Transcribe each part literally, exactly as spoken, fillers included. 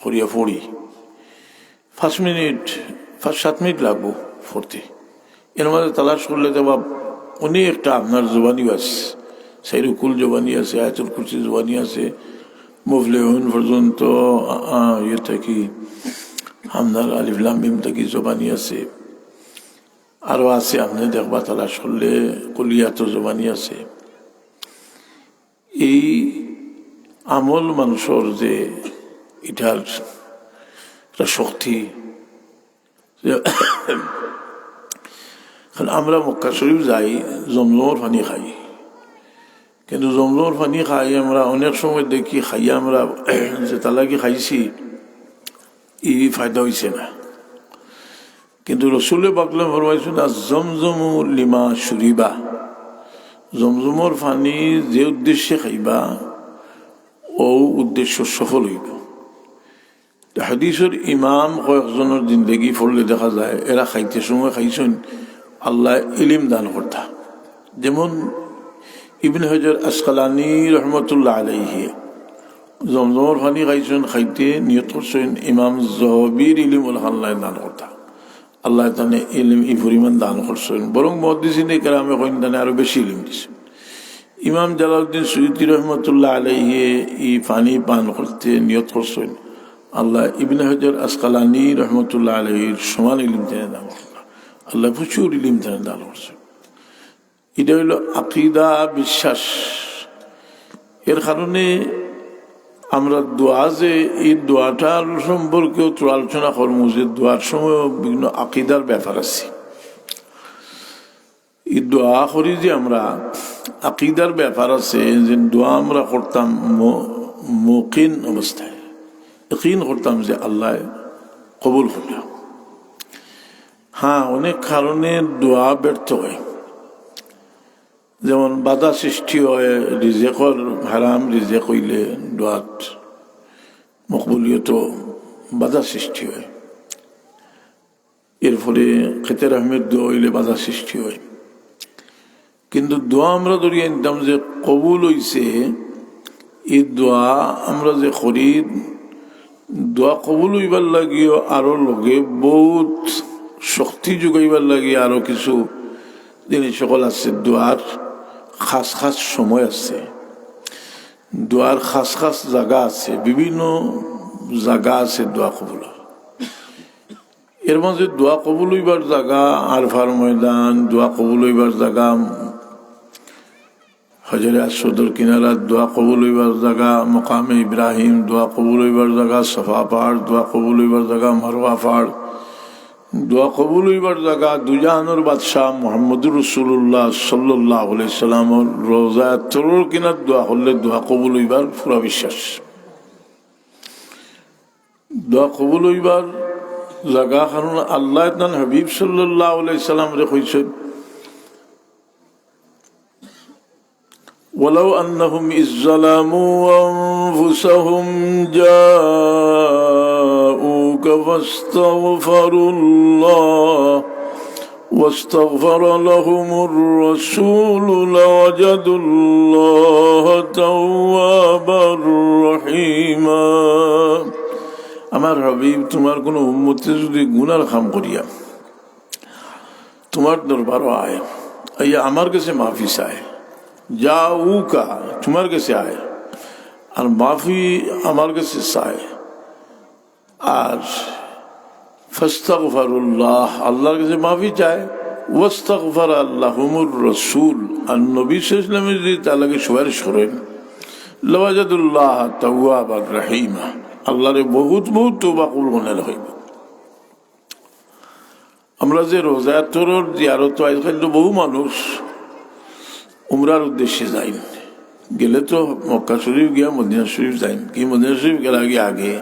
করিয়া পড়ি, পাঁচ মিনিট, পাঁচ সাত মিনিট লাগবো পড়তে। এর মাঝে তালাশ করলে তো বা অনেকটা আপনার জবানিও আছে, সাইরুকুল জবানি আছে, আয়াতুল কুরসি জবানি আছে, মুফলিহুন পর্যন্ত, আ, আ, ইয়ে থাকি, আপনার আলিফ লাম মিম থাকি জবানি আছে। আরো আছে, আপনি দেখবা তালাশ করলে কুলিয়াত জবানি আছে। এই আমল মানুষর যে ইটার একটা শক্তি, যে কারণ আমরা মক্কা শরীফ যাই, জমজমর পানি খাই, কিন্তু জমজমর পানি খাই আমরা অনেক সময় দেখি খাইয়া আমরা যে তালাকি খাইছি, ই ফায়দা হইছে না। কিন্তু রসুলে পাকলাম ফরমাইছেন, "আর জমজমু লিমা শুরিবা", জমজমর পানি যে উদ্দেশ্যে খাইবা, ও উদ্দেশ্য সফল হইব। তো হাদিসর ইমাম কয়েকজনের জিন্দেগি পড়লে দেখা যায়, এরা খাইতে সময় খাইছেন, আল্লাহ ইলিম দান করতা। যেমন ইবনে হাজার আসকালানি রহমতুল্লাহ আলাইহি জমজমর পানি খাইছেন, খাইতে নিয়ত করছেন, ইমাম জহবির ইলিম উল আল্লাহ দান করতা। আল্লাহ তানে ইলিম ই পরিমাণ দান করছেন, বরং মুহাদ্দিসিনে কেরামে কইন তানে আরো বেশি ইলিম দিছেন। ইমাম জালালউদ্দিন সুয়ুতি রহমতুল্লাহ আলাইহি ই পানি পান করতে নিয়ত করছেন, আল্লাহ ইবনে হাজার আসকালানি রহমতুল্লাহ আলাইহির সমান ইলিম তানে দান করতা। আল্লাহ প্রচুর ইলিম তানে দান করছেন। এটা হইল আকিদা, বিশ্বাস। এর কারণে আমরা দোয়া, যে এই দোয়াটার সম্পর্কেও তো আলোচনা করবো, যে দোয়ার সময় বিভিন্ন আকিদার ব্যাপার আছে। এই দোয়া করি যে আমরা, আকিদার ব্যাপার আছে, যে দোয়া আমরা করতাম ম-, মুকিন অবস্থায়, ইকিন করতাম যে আল্লাহ কবুল করলা। হ্যাঁ, অনেক কারণে দোয়া ব্যর্থ হয়, যেমন বাধা সৃষ্টি হয়, রিজেকর হারাম রিজেক হইলে দোয়াত মকবুলিয়ত বাধা সৃষ্টি হয়। এরপরে খেতে রহমের দোয়া হইলে বাধা সৃষ্টি হয়। কিন্তু দোয়া আমরা ধরি আনতাম যে কবুল হইছে, এই দোয়া আমরা যে করি, দোয়া কবুল হইবার লাগিও আরো লগে বহুত শক্তি যোগাইবার লাগি আরো কিছু জিনিস সকল আছে। দোয়ার খাস খাস সময় আছে, দোয়ার খাস খাস জায়গা আছে, বিভিন্ন জায়গা আছে দোয়া কবুল। এর মাঝে দোয়া কবুল হইবার জায়গা আরফার ময়দান, দোয়া কবুল হইবার জায়গা হজরে আসওয়াদর কিনারা, দোয়া কবুল হইবার জায়গা মকামে ইব্রাহিম, দোয়া কবুল হইবার জায়গা সাফা পাহাড়, দোয়া কবুল হইবার জায়গা মারওয়া পাহাড়, দোয়া কবুল হইবার জায়গা দুজাহানর বাদশাহ মুহাম্মদুর রাসূলুল্লাহ সাল্লাল্লাহু আলাইহি সাল্লামর রওজা তরর কিনার দোয়া করলে দোয়া কবুল হইবার পুরা বিশ্বাস। দোয়া কবুল হইবার জায়গা, কারণ আল্লাহ তান হাবিব সাল্লাল্লাহু আলাইহি সাল্লামরে কইছেন, "ওয়ালাউ আন্নাহুম ইজ জালামু আনফুসাহুম জাউকা ফাস্তাগফিরুল্লাহ ওয়াস্তাগফারা লাহুমুর রাসূলু লাওয়াজাদুল্লাহা তাওয়াবার রাহিমা।" আমার হাবিব, তোমার কোনো উম্মতে যদি গুনার কাম করিয়া তোমার দরবারও আয়, আইয়া আমার কাছে মাফি চায়, জাউকা, তোমার কাছে আয়, আর মাফি আমার কাছে চায়, আর ফাস্তাগফারুল্লাহ, আল্লাহর কাছে মাফি চায়, ওয়াস্তাগফারা লাহুমুর রাসূল, আর নবী সাল্লাল্লাহু আলাইহি ওয়াসাল্লামে যদি তার লাগি সুপারিশ করেন, লাওয়াজাদুল্লাহা তাওয়াবার রাহিমা, আল্লাহরে বহুত বহুত তওবা কবুল মনে হইব। আমরা যে রোজা তরর জিয়ারত, আজকাল তো বহু মানুষ উমরার উদ্দেশ্যে যাইন, গেলে তো মক্কা শরীফ গিয়া মদিনা শরীফ যাইন, কি মদিনা শরীফ গেলে আগে আগে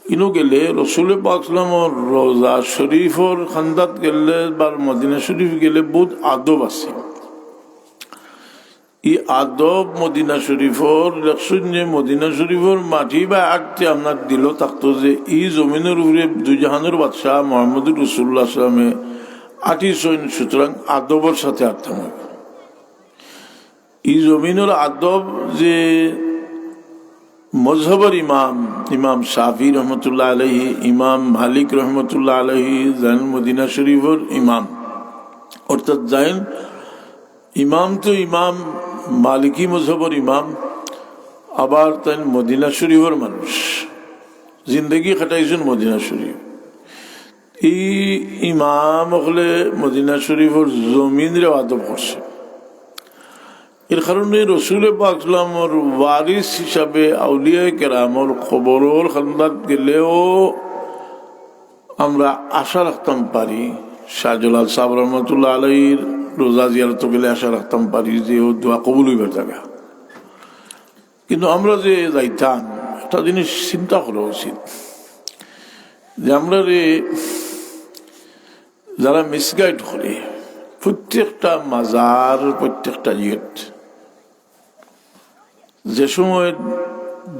ইনো গেলে রসুল পাক সাল্লামর রোজা শরীফর খান্দাত গেলে বা মদিনা শরীফ গেলে বহুত আদব আছে। ই আদব মদিনা শরীফর লেখছইন যে মদিনা শরীফর মাটি বা আটতে আপনার দিল থাকতো যে ই জমিনের উপরে দুজাহানের বাদশাহ মোহাম্মদুর রসুল্লাহ সাল্লামে আটিছইন, সুতরাং আদবর সাথে আটতাম হবে। ই জমিনের আদব যে মজহবর ইমাম, ইমাম শাফি রহমতুল্লাহ আলাইহি, ইমাম মালিক রহমতুল্লাহ আলাইহি, যেইন মদিনা শরীফর ইমাম, অর্থাৎ যেইন ইমাম তো ইমাম, মালিকি মজহবর ইমাম, আবার তাইন মদিনা শরীফর মানুষ, জিন্দেগি কাটাইছইন মদিনা শরীফ। ই ইমাম অকলে মদিনা শরীফর জমিনরে আদব করছে। এর কারণে রসুল পাক সাল্লামর ওয়ারিস হিসাবে আউলিয়ায়ে কেরামর কবরর কান্দাত গেলেও আমরা আশা রাখতাম পারি, শাহজালাল সাহেব রহমতুল্লাহ আলাইহির রোজা জিয়ারত গেলে আশা রাখতাম পারি যে ও দোয়া কবুল অইবার জাগা। কিন্তু আমরা যে যাইতাম, একটা জিনিস চিন্তা করা উচিত যে আমরারে যারা মিসগাইড করে, প্রত্যেকটা মাজার, প্রত্যেকটা ইয়েত যে সময়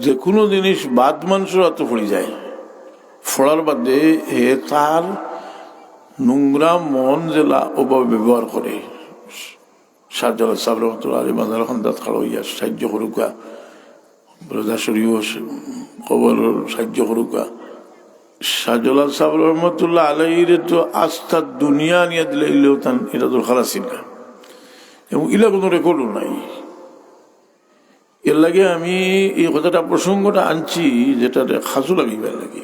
যে কোনো জিনিস বাদ মানষর আতো পড়ি যায়, পড়ার বাদে হে তার নোংরা মন যেলা অপব্যবহার করে। শাহজালাল সাহেব রহমতুল্লাহ আলাইহি মাজার কান্দাত খাড়া অইয়া সাহায্য করুকা, রোজা শরীফ কবর সাহায্য করুকা। শাহজালাল সাহেব রহমতুল্লাহ আলাইহিরে তো আস্তা দুনিয়া আনিয়া দিলে ইলেও তান এটা দরকার আছিল না, এবং ইলা কোনো রেকর্ডও নাই। এর লাগি আমি এই কথাটা, প্রসঙ্গটা আনছি, যেটাতে খাজু লাগাইবার লাগি।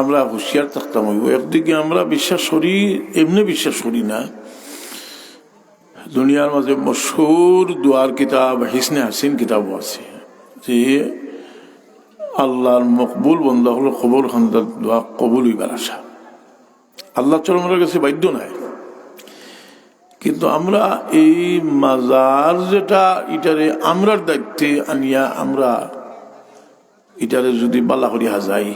আমরা হুঁশিয়ার থাকতাম অইবো। একদিকে আমরা বিশ্বাস করি, এমনে বিশ্বাস করি না, দুনিয়ার মাঝে মশহুর দোয়ার কিতাব হিসনে হাসিন কিতাবও আছে যে আল্লাহর মকবুল বন্দা অকলর কবর কান্দাত দোয়া কবুল অইবার আশা। আল্লাহ তো আমরার গেছে বাধ্য নায়, কিন্তু আমরা এই মাজার যেটা, ইটারে আমরার দায়িত্বে আনিয়া আমরা ইটারে যদি বালা করি হাজাই,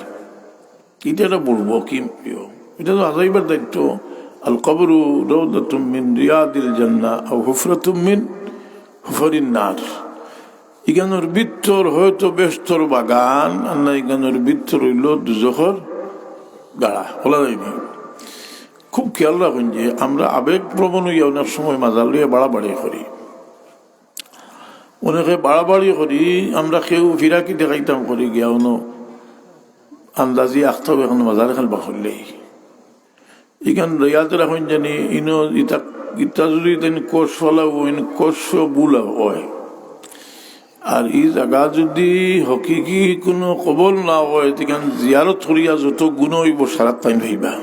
ইটা একটা বড় কি প্রিয়, ইটা তো হাজাইবার দায়িত্ব। আল কবরু রাউদাতুম মিন রিয়াদিল জান্নাহ আও হুফরাতুম মিন হুফারিন নার। ইখানর ভিতর হয়তো বেহেস্তর বাগান, আর না ইখানর ভিতর অইলো দুজখর গাড়া, খোলা যায়নি। খুব খেয়াল রাখইন যে আমরা আবেগ প্রবণ অইয়া অনেক সময় মাজার লইয়া বাড়াবাড়ি করি। অনেকে বাড়াবাড়ি করি, আমরা কেউ ফিরাকি দেখাইতাম করি গিয়া অনো আন্দাজি আখতাও এখন মাজার খান বাখরলেই। ইখান রিয়াদ রাখইন জানি, ইনো ইতা, ইতা যদি তাইন কষ ফালা অইন, কষ বুলা অয়। আর ই জাগা যদি হকিকি কোনো কবর না অয়, তিখান জিয়ারত করিয়া যত গুণ অইবো সারাত তাইন অইবা।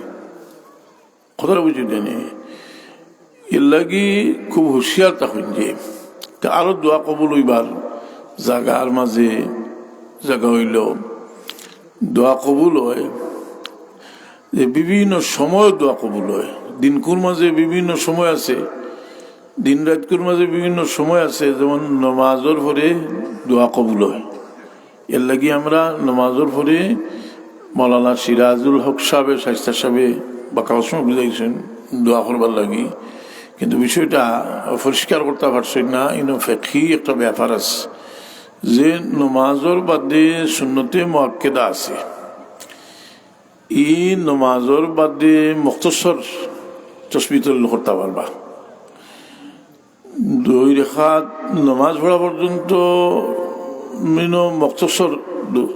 কথাটা বুঝি দেনি? এর লাগি খুব হুঁশিয়ার থাকইন যে তা আরো দোয়া কবুল অইবার জাগার মাঝে জাগা অইলো দোয়া কবুল অয়, যে বিভিন্ন সময় দোয়া কবুল অয়। দিনকুর মাঝে বিভিন্ন সময় আছে, দিন রাইতকুর মাঝে বিভিন্ন সময় আছে, যেমন নমাজর পরে দোয়া কবুল অয়। এর লাগি আমরা নমাজর পরে মৌলানা সিরাজুল হক সাহেবে, শায়েস্তা সাহেবে বাক্কা সময় বুঝাইছইন দোয়া করবার লাগি, কিন্তু বিষয়টা পরিষ্কার করতা পারছইন না। ইনো ফিকহি একটা ব্যাপার আছে যে নমাজর বাদে সুন্নতে মুআক্কাদা আছে, ই নমাজর বাদে মুখতসর তসবিহ তহলিল করতা পারবা। দুই রেখাত নমাজ পড়া পর্যন্ত মিনো মুখতসর দো-,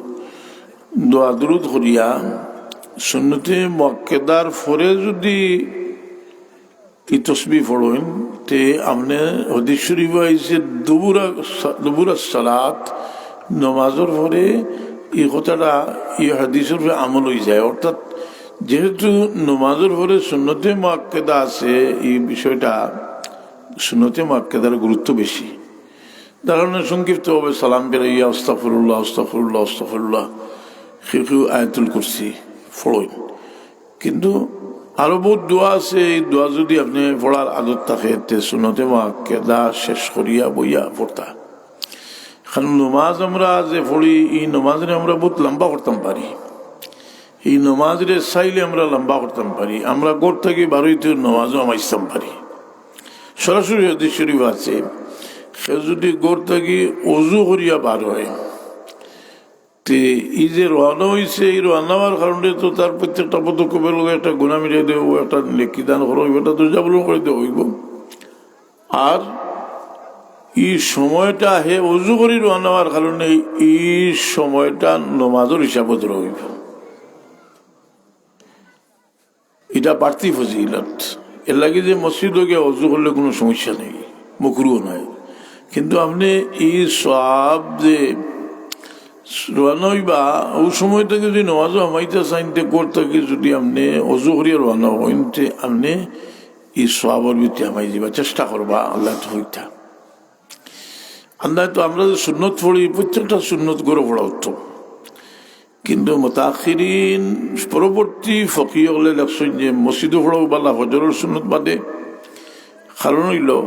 দোয়া দুরুদ করিয়া সুন্নতে মুআক্কাদার পরে যদি ই তসবিহ পড়ইন, তে আপনে হাদিস শরীফ আইছে দুবুরা সা-, দুবুরা সালাত, নমাজর পরে ই কথাটা ই হাদিসর উপরে আমল অইযায়। অর্থাৎ যেহেতু নমাজর পরে সুন্নতে মুআক্কাদা আছে, ই বিষয়টা সুন্নতে মুআক্কাদার গুরুত্ব বেশি। যার কারণে সংক্ষিপ্তভাবে সালাম ফিরাইয়া আস্তাগফিরুল্লাহ, আস্তাগফিরুল্লাহ, আস্তাগফিরুল্লাহ, কেউ কেউ আয়াতুল কুরসি পড়ইন। কিন্তু আরো বহুত দোয়া আছে, ই দোয়া যদি আপনে পড়ার আদত থাকে, তে সুন্নতে মুআক্কাদা শেষ করিয়া বইয়া পড়তা। কারণ নমাজ আমরা যে পড়ি, ই নমাজরে আমরা বহুত লম্বা করতাম পারি। ই নমাজরে চাইলে আমরা লম্বা করতাম পারি। আমরা ঘর থাকি বারইতে নমাজও হামাইতাম পারি। সরাসরি হাদিস শরীফ আছে, কেউ যদি ঘর থাকি অজু করিয়া বার অয়, তে ই যে রওয়ানা অইছে, ই রওয়ানা অওয়ার কারণে তো তার প্রত্যেকটা পদক্ষেপর লগে একটা গুনাহ মিটাই দেওয়া অইবো, একটা নেকি দান করা অইবো, একটা দরজা পূরণ করি দেওয়া অইবো। আর ই সময়টা হে অজু করি রওয়ানা অওয়ার কারণে ই সময়টা নমাজর হিসাবো ধরা অইবো। ইটা বাড়তি ফজিলত। এর লাগি যে মসজিদো গিয়া অজু করলে কুনু সমস্যা নাই, মকরুহ নাই। কিন্তু আপনে ই সওয়াব যে রওয়ানা অইবা, অউ সময় থাকি যদি নমাজো হামাইতা চাইন, তে ঘর থাকি যদি আপনে অজু করিয়া রওয়ানা অইন, তে আপনে ই সওয়াবর ভিতরে হামাই যিবা, চেষ্টা করবা, আল্লাহ তো হইতা। আল্লাহ তো আমরা যে সুন্নত পড়ি, প্রত্যেকটা সুন্নত ঘরো পড়া উত্তম। কিন্তু মুতাআখিরিন, পরবর্তী ফকিহ অকলে লেখছইন যে মসজিদো পড়াও বালা ফজরর সুন্নত বাদে। কারণ অইলো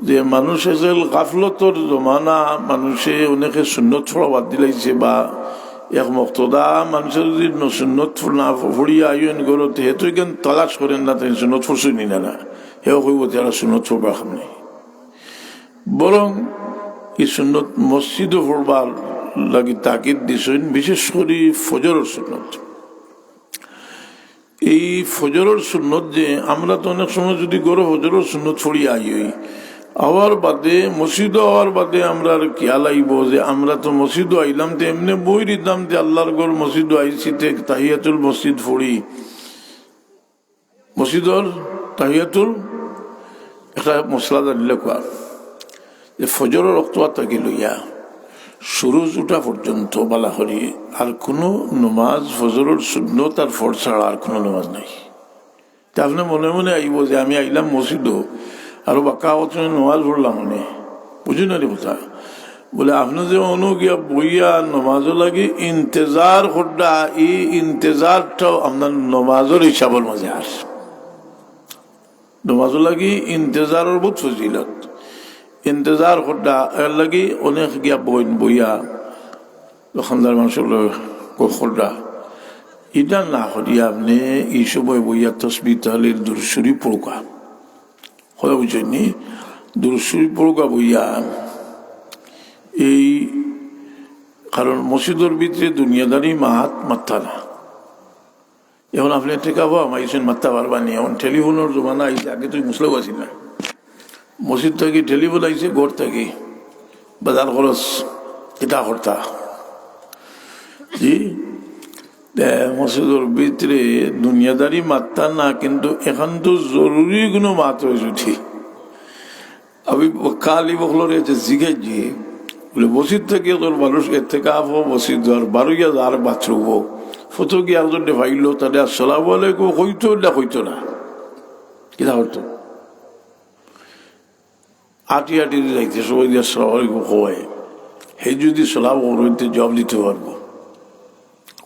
যে মানুষ আজকাল গাফলতর জমানা, মানুষে অনেকে সুন্নত পড়া বাদ দিলাইছে, বা এক মুক্তদা মানুষে যদি ন-, সুন্নত না পড়িয়া আইন ঘরো, তে হে তো ইখান তালাশ করের না, তাইন সুন্নত পড়ছইন নি না, না। হেও কইবো, "তারা সুন্নত পড়বার কাম নাই।" বরং ই সুন্নত মসজিদো পড়বার লাগি তাকিদ দিছইন, বিশেষ করি ফজরর সুন্নত। এই ফজরর সুন্নত যে আমরা তো অনেক সময় যদি ঘরো ফজরর সুন্নত পড়িয়া আই অই, আওয়ার বাদে, মসজিদো আওয়ার বাদে আমরার খিয়াল আইবো যে আমরা তো মসজিদো আইলাম, তে এমনে বই রইতাম যে আল্লাহর ঘর মসজিদো আইছি, তে তাহিয়াতুল মসজিদ পড়ি। মসজিদর তাহিয়াতুল একটা মসলা জানিলে কোয়া, যে ফজরর ওয়াক্ত থাকি লইয়া সুরুজ উঠা পর্যন্ত বালা করি আর কুনু নমাজ, ফজরর সুন্নত আর ফরজ ছাড়া আর কুনু নমাজ নাই। তে আপনে মনে মনে আইবো যে আমি আইলাম মসজিদো, আরো বাক্কা অত নমাজ পড়লাম অনে, বুঝছইন নি কথা? বলে, আপনে যে অনো গিয়া বইয়া নমাজর লাগি ইন্তেজার কররা, ই ইন্তেজারটাও আপনার নমাজর হিসাবর মাঝে আর। নমাজর লাগি ইন্তেজারর বহুত ফজিলত। ইন্তেজার কররা, এর লাগি অনেক গিয়া বইন বইয়া, দোকানদার মানুষর লগে গফ কররা। ইটা না করিয়া আপনে ই সময় বইয়া তসবিহ, তাহলিল, দুরুদ শরীফ পড়ুক্কা। কথা বুঝছইন নি? দুরুদ শরীফ পড়ুক্কা বইয়া। এই কারণ মসজিদর ভিতরে দুনিয়াদারি মাত মাততা না। এখন আপনে এতেকাফো হামাইছইন, মাততা পারবা নি। এখন টেলিফোনর জমানা আইছে, আগে তো ই মসলাও আছিল না। মসজিদ থাকি টেলিফোন আইছে, ঘর থাকি বাজার খরচ কিতা করতা। জি, এ, মসজিদর ভিতরে দুনিয়াদারি মাততা না, কিন্তু এখান তো জরুরি কুনু মাত অয় যদি। আমি কালি বকলরে যে জিগাইছি, বলে, মসজিদ থাকি একজন মানুষ এতেকাফো মসজিদ আর বারইয়া যার বাথরুমো, ফটো গিয়া একজনরে পাইলো, তারে আসসালামু আলাইকুম কইতো না, কইতো না, কিতা করতো? আটি আটি যাইতে সময় দিয়া আসসালামু আলাইকুম কয়, হে যদি সালাম করইন তে জবাব দিতো পারবো।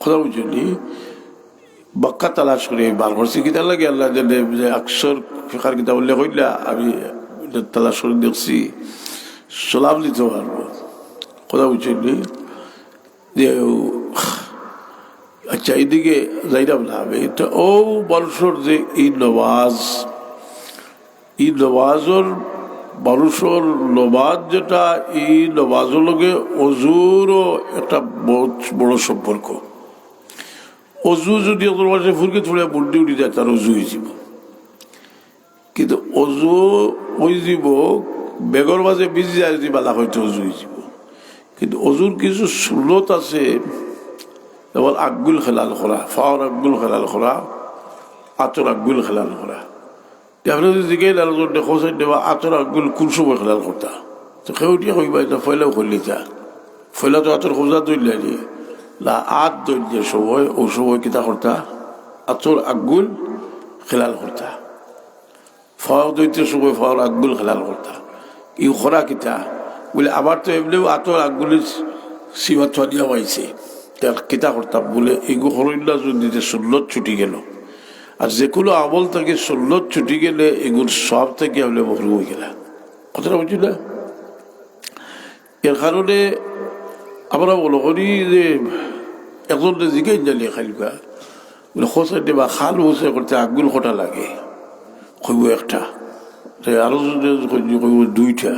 কথা বুঝছইন নি? বাক্কা তালাশ করি বার করছি, কিতার লাগি আল্লাহ জানে, যে আকসর ফিকার কিতাব উল্লেখ অইলা, আমি ইটা তালাশ করি দেখছি, সালাম দিতো পারবো। কথা বুঝছইন নি? যে, আচ্ছা, ইদিকে যাইরাম না আমি। তো অউ মানুষর যে ই নমাজ, ই নমাজর, মানুষর নমাজ যেটা, ই নমাজর লগে অজুরও একটা বহুত বড় সম্পর্ক। অজু যদি একজন মানুষে ফুরকে থুড়ে বুদ্ধি উঠি যায়, তার অজু অইযিবো। কিন্তু অজু অইযিবো, বেগর মাঝে ভিজি যায় যদি বালা, হয়তো অজু অইযিবো। কিন্তু অজুর কিছু সুন্নত আছে, যেমন আঙ্গুল খেলাল করা, পাওর আঙ্গুল খেলাল করা, আতর আঙ্গুল খেলাল করা। তে আপনে যদি জিগাইন, আর যদি দেখো, স্যার, দেবা আতর আঙ্গুল কুন সময় খেলাল করতা? তো কেউ উঠিয়া কইবা, ইটা পয়লাউ করিলিতা। পয়লা তো আতর কবজা ধরলে নি। না, আত ধরলে সময়, অউ সময় কিতা করতা? আতর আঙ্গুল খেলাল করতা। পাও ধরতে সময় পাওর আঙ্গুল খেলাল করতা। ই করা কিতা? বলে, আমার তো এমনেউ আতর আঙ্গুলের সীমা তলিয়া পাইছে। তে কিতা করতাম? বলে, ইগু করইন না যদি তে সুন্নত ছুটি গেল। আর যে কুনু আমল থাকি সুন্নত ছুটি গেলে ইগুর সওয়াব থাকি আপনে মহরুম অইগেলা। কথাটা বুঝছইন না? এর কারণে আমরা মনে করি যে একজনরে জিগাইন জানি খাইলবা, বলে, "হোসেন বা খাল হোসেন করতে আঙ্গুল কটা লাগে?" কইবো, "একটা।" তে আরো যদি কই-, কইবো, "দুইটা।"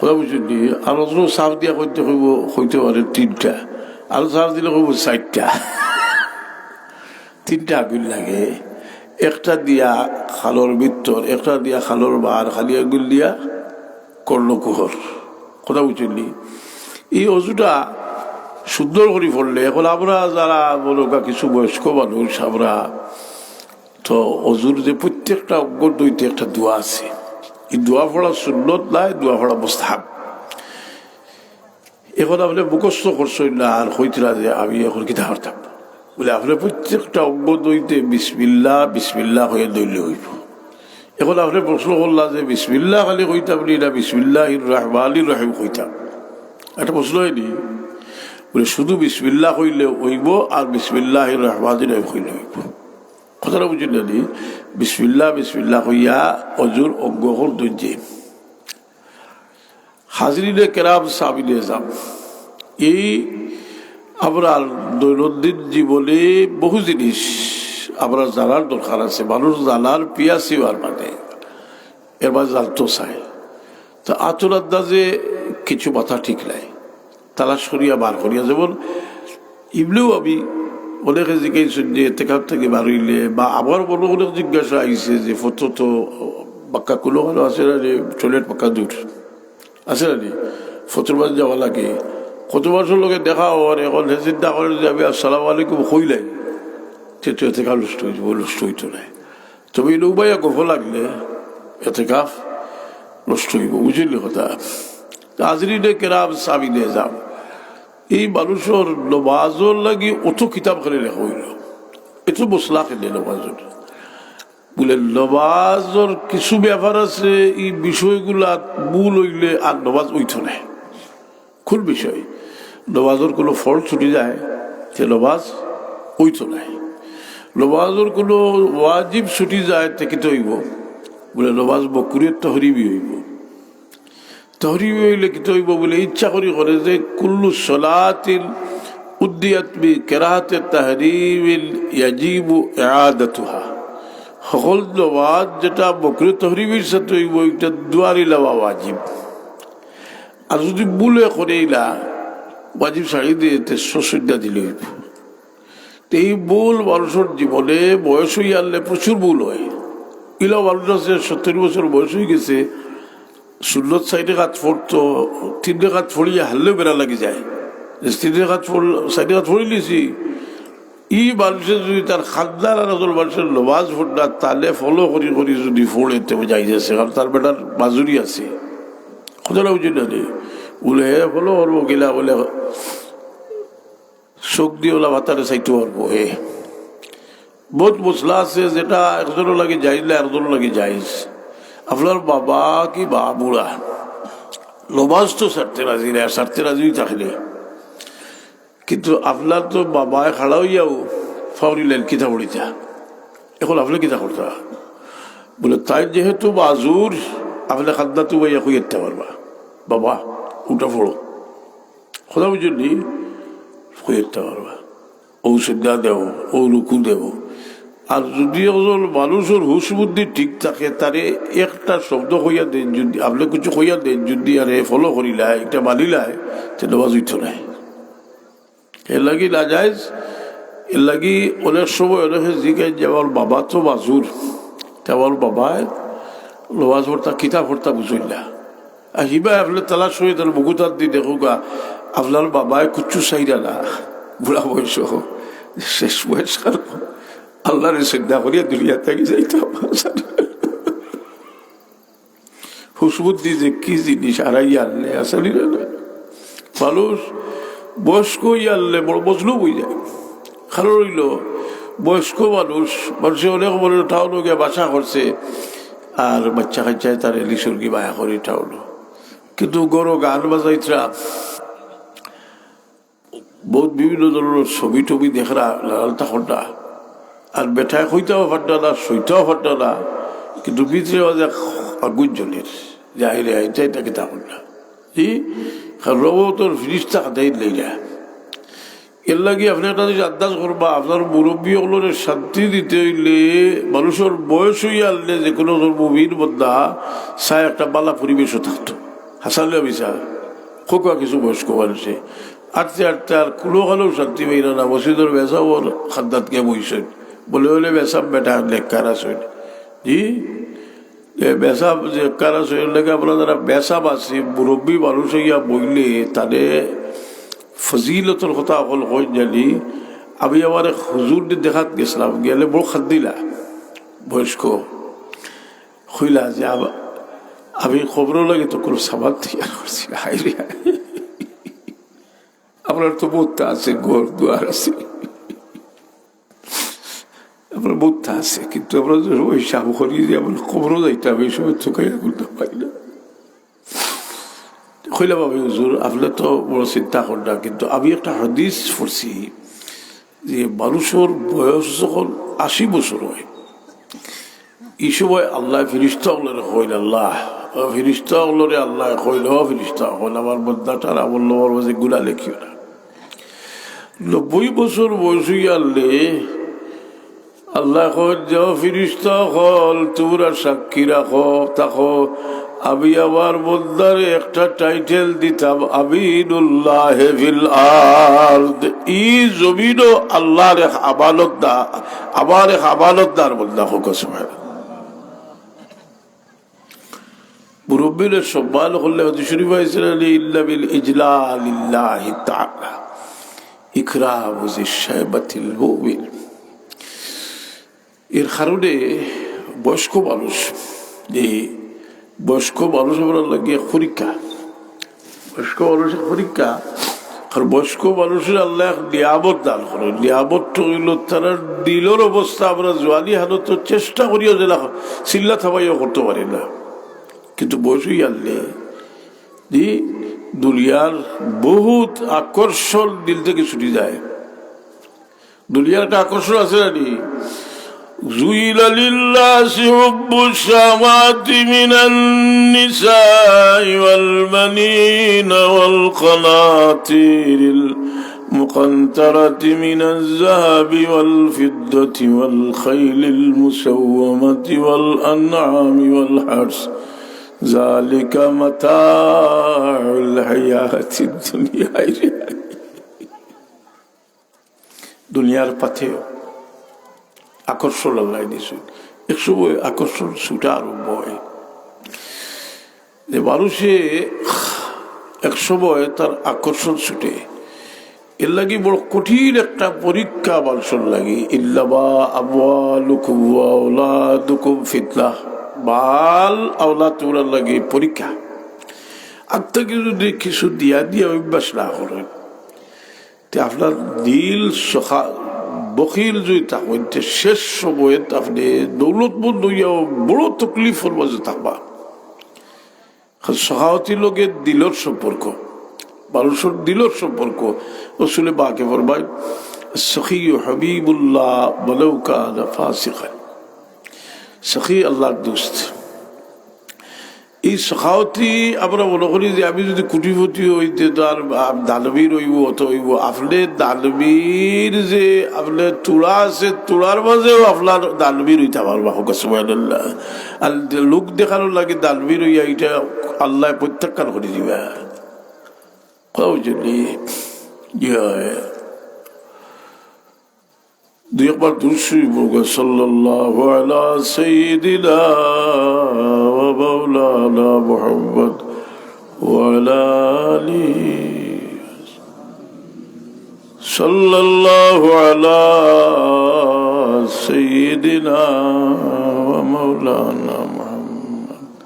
কথা বুঝছইন নি? আরো যদি সাফ দিয়া কইতে কইবো, কইতে পারে, "তিনটা।" আরো সাফ দিলে কইবো, "চাইরটা।" তিনটা আঙ্গুল লাগে, একটা দিয়া খালর ভিতর, একটা দিয়া খালর বার, খালি আঙ্গুল দিয়া, কর্ণকুহর। কথা বুঝছইন নি? এই অজুটা সুন্দর করি পড়লে, এখন আমরা যারা মনে কর কিছু বয়স্ক মানুষ, আমরা তো অজুর যে প্রত্যেকটা অঙ্গ ধইতে একটা দোয়া আছে, এই দোয়া পড়া সুন্নত নায়, দোয়া পড়া মুস্তাহাব। এখন আপনে মুখস্থ করছইন না আর কইতরা যে আমি এখন কিতা করতাম, বুলে আপনে প্রত্যেকটা অঙ্গ ধইতে বিসমিল্লাহ বিসমিল্লাহ কইয়া ধইলে অইবো। এখন আপনে প্রশ্ন করলা যে বিসমিল্লাহ খালি কইতাম নি না বিসমিল্লাহির রহমানির রহিম কইতাম, একটা প্রশ্ন অয়নি? বুলে শুধু বিসমিল্লাহ কইলে অইবো আর বিসমিল্লাহির রহমানির রহিম কইলে অইবো। কথাটা বুঝছইন না নি? বিসমিল্লাহ বিসমিল্লাহ কইয়া অজুর অঙ্গ অকল ধইতে। হাজিরিনে কেরাম, সামিনে এজাম, এই আমরার দৈনন্দিন জীবনে বহু জিনিস আমরার জানার দরকার আছে। মানুষ জানার পিয়াসি অওয়ার মানে এর মাঝে জানতো চায়। তা আতর আন্দাজে কিছু মাথা ঠিক নাই, তালাশ করিয়া বার করিয়া। যেমন ইবনেও আমি অনেকে জিজ্ঞাসা যে এতেকাফ থাকি বার অইলে বা আমার মনে অনেক জিজ্ঞাসা আইছে যে ফটো তো বাক্কা কুলো ভালো আছে না রে, টয়লেট বাক্কা দূর আছে না রে, ফটোর মাঝে যাওয়া লাগে। কত মানুষর লগে দেখা অওয়ার, এখন হে চিন্তা করে যে আমি আসসালামু আলাইকুম কইলাই, তে তো এতেকাফ নষ্ট অইযিবো, নষ্ট অইতো নায়। তবে এই নৌবাইয়া গফ লাগলে এতেকাফ নষ্ট অইবো, বুঝছইন নি কথা? তা হাজিরিনে কেরাম, সামিনে এজাম, এই মানুষর নমাজর লাগি অত কিতাব খালি লেখা অইলো, এত মসলা কেনে নমাজর। বুলে নমাজর কিছু ব্যাপার আছে, এই বিষয়গুলা ভুল অইলে আর নমাজ অইতো নায়। কোন বিষয়? নমাজর কুনু ফরজ ছুটি যায়, তে নমাজ অইতো নায়। নমাজর কুনু ওয়াজিব ছুটি যায়, তে কিতা অইবো? বুলে নমাজ মকরুহে তহরিমি অইবো। তহরিমি অইলে কিতা অইবো? বুলে ইচ্ছা করি করে যে কুল্লু সলাতিন উদ্দিয়াত বি কেরাহাতে তাহরিমিন ইয়াজিবু ইআদাতুহা। হকল নমাজ যেটা মকরুহে তহরিমির সাথে অইবো, ইটা দুয়ারি লাওয়া ওয়াজিব। আর যুদি ভুলে করে ইলা ওয়াজিব ছাড়ি দেয়, তে সসজ্জা দিলে অইবো। তে এই ভুল মানুষর জীবনে বয়স অইয়ারলে প্রচুর ভুল অয়। ইলা মানুষ আছে সত্তর বছর বয়স অইগেছে, সুন্নত চাইর রেকাত পড়তো, তিন রেকাত পড়িয়া হারলেও বেড়া লাগি যায়। যে তিন রেকাত পড়-, চাইর রেকাত পড়িলিছি, ই মানুষে যুদি তার খান্দার আর একজন মানুষর নমাজ পড়ে না, তারে ফলো করি করি যুদি পড়ে, তে বুঝা যাইছে, কারণ তার বেটার মাজুরি আছে। কথাটা বুঝছইন না নি? বুলে হে ফলো করবো কিলা, বুলে চউখ দি অলা ভাতারে চাইতো পারবো হে। বউত মসলা আছে যেটা একজনর লাগি জায়েজ না, একজনর লাগি জায়েজ। আপনার বাবা কি মা বুড়া, নমাজ তো ছাড়তে রাজি না, ছাড়তে রাজি থাকলে কিন্তু আপনার তো বাবায় খাড়া অইয়াও ফাউরি লাইন কিতা পড়িতা, এখন আপনে কিতা করতা? বুলে, তাইন যেহেতু মাজুর, আপনে খান্দাত বইয়া কইয়া দিতা পারবা, "বাবা, উঠা পড়ো।" কথা বুঝছইন নি? কইয়া দিতা পারবা, "অউ সইজদা দেও, অউ রুকু দেও।" আর যুদি একজন মানুষর হুশ বুদ্ধি ঠিক থাকে, তারে একটা শব্দ কইয়া দেইন যুদি, আপনে কিছু কইয়া দেইন যুদি, আর হে ফলো করিলায়, ইটা মানিলায়, তে নমাজ অইতো নায়। এর লাগি নাজায়েজ, এর লাগি অনেক সময় অনেকে জিজ্ঞাসা যে, "আমার বাবা তো মাজুর, তে আমার বাবায় নমাজ পড়তা, কিতা পড়তা বুঝইন না।" আর হিবা আপনে তালাশ করি তার বুকুত আত দি দেখউক্কা, আপনার বাবায় কুচ্ছু চাইরা না, বুড়া বয়স, শেষ বয়স, কারণ আল্লাহরে সইজদা করিয়া দুনিয়া থাকি যাইতাম। হুশ বুদ্ধি যে কি জিনিস হারাইয়া আনলে, আসলে না, না। মানুষ বয়স্ক অইয়া আনলে বড় মজলুম অইযায়। কারণ অইলো, বয়স্ক মানুষ, মানুষে অনেক মনে টাউনো গিয়া বাসা করছে, আর বাচ্চা কাচ্চায় তারে লিসুরগি মায়া করি টাউনো। কিন্তু ঘরো গান বাজাইতরা, বউত বিভিন্ন ধরনর ছবি টবি দেখরা, লালালতা কররা। আর বেটায় কইতাও পাররা না, সইতাও পাররা না, কিন্তু ভিতরে মাঝে আগুন জ্বলের যে, "আইরে, আইতা, ইতা কিতা করলা?" জি, কারণ রহমতর ফিরিস্তা কাদাই লইলা। এর লাগি আপনে একটা জিনিস আন্দাজ করবা, আপনার মুরব্বি অকলরে শান্তি দিতে অইলে, মানুষর বয়স অইয়া আনলে যে কোনো মুমিন বন্দা চায় একটা বালা পরিবেশও থাকতো। হাসালে মিছা, খোকা কিছু বয়স্ক মানুষে আটতে আটতে আর কুলো কালেও শান্তি পাইরা না, মসজিদর মেসাবর খান্দাত গিয়া বইছইন, বলে বলে মেসাব বেটা নেককার আছইন। জি, যে মেসাব যে কারা শরীর লাগে, আমরা যারা মেসাব আছি, মুরব্বী মানুষ অইয়া বইলে তারে ফজিলতর কথা অকল কই জানি। আমি আমার এক হুজুর দেখাত গেছিলাম, গেলে বড় খাদ্দিলা বয়স্ক, কইলা যে আম-, আমি কবরর লাগি তো কোনো সামান তৈয়ার করছি না। হায় রে হায়। আপনার তো বউততা আছে, ঘর দুয়ার আছে, আপনার বউততা আছে, কিন্তু আমরা যে ওই সাব করি যে আমরা কবরও যাইতাম, এই সময় তো কাইয়া করতে পারি না। কইলাম, আমি হুজুর, আপনি তো বড় চিন্তা করেন না, কিন্তু আমি একটা হাদিস পড়ছি যে মানুষর বয়স যখন আশি বছর হয়, এই সময় আল্লাহ ফিরিস্তা অকলরে কইল, আল্লাহ, ও ফিরিস্তা অকলরে আল্লাহ কইল, ও ফিরিস্তা অকল, আমার বন্দাটার আমল নামার মাঝে গুনাহ লেখিও না। নব্বই বছর বয়স অইয়া আল্লে আল্লাহ কইল যে, ও ফিরিস্তা অকল, তোমরা সাক্ষী রাখো, থাকো, আমি আমার বন্দারে একটা টাইটেল দিতাম, আমিনুল্লাহ ফিল আরদ। ই জমিনও আল্লাহর এক আমানতদার, আমার এক আমানতদার বন্দা। কউক্কা সুবহানাল্লাহ। মুরব্বীরে সম্মান করলে হাদিস শরীফ আইছে না, ইল্লা বিল ইজলালিল্লাহি তাআলা, ইকরামু জি শাইবাতিল মুমিন। এর কারণে বয়স্ক মানুষ, এই বয়স্ক মানুষ আমরার লাগি এক পরীক্ষা, বয়স্ক মানুষের পরীক্ষা। আর বয়স্ক মানুষরে আল্লাহ এক নিয়ামত দান করে, নিয়ামতটা অইল তারার দিলর অবস্থা। আমরা জোয়ানি হালত চেষ্টা করিয়া যেলা চিল্লা থামাইয়া করতে পারি না, কিন্তু বয়স অইয়া আইলে যে দুনিয়ার বহুত আকর্ষণ দিল থাকি ছুটি যায়। দুনিয়ার একটা আকর্ষণ আছে না নি? زين للناس حب الشهوات من النساء والبنين والقناطير المقنطرة من الذهب والفضة والخيل المسومة والأنعام والحرث ذلك متاع الحياة الدنيا। দুনিয়ার পথে আকর্ষণ আল্লাহ দিছে। এক সময় আকর্ষণ ছুটা আরম্ভ হয়, যে মানুষে এক সময় তার আকর্ষণ ছুটে। এর লাগি বড় কঠিন একটা পরীক্ষা মানুষর লাগি। ইন্নামা আমওয়ালুকুম ওয়া আওলাদুকুম ফিতনা। মাল আওলাদ তোমরার লাগি পরীক্ষা। আত্মাকে যদি কিছু দিয়া দিয়া অভ্যাস না করেন, তে আপনার দিল সখা-, বখিল যদি থাকেন, তে শেষ সময়ত আপনি দৌলতমন্দ অইয়াও বড় তকলিফর মাঝে থাকবা। কারণ সখাওতির লগে দিলর সম্পর্ক, মানুষর দিলর সম্পর্ক। রসুলে পাকে ফরমায়, "সখী হাবিবুল্লাহ ওয়ালাউ কানা ফাসিকান।" সখী আল্লাহর দোস্ত। এই সখাওতি আমরা মনে করি যে আমি যদি কোটিপতি হই, তে তো আর, আ, দানবীর হইব, অত হইব। আপনি দানবীর যে আপনার তুলা আছে, তুলার মাঝেও আপনার দানবীর হইতে পারবা। কউক্কা সুবহানাল্লাহ। আর যে লোক দেখানোর লাগি দানবীর হইয়া, এটা আল্লাহ প্রত্যাখ্যান করে দিবা। কও যদি ইয়ে হয়। দুই একবার দুরূদ শরীফ পড়ুক্কা, সাল্লাল্লাহু আলা সাইয়্যিদিনা ওয়া মাওলানা মুহাম্মদ ওয়া আলা আলিহি। সাল্লাল্লাহু আলা সাইয়্যিদিনা ওয়া মাওলানা মুহাম্মদ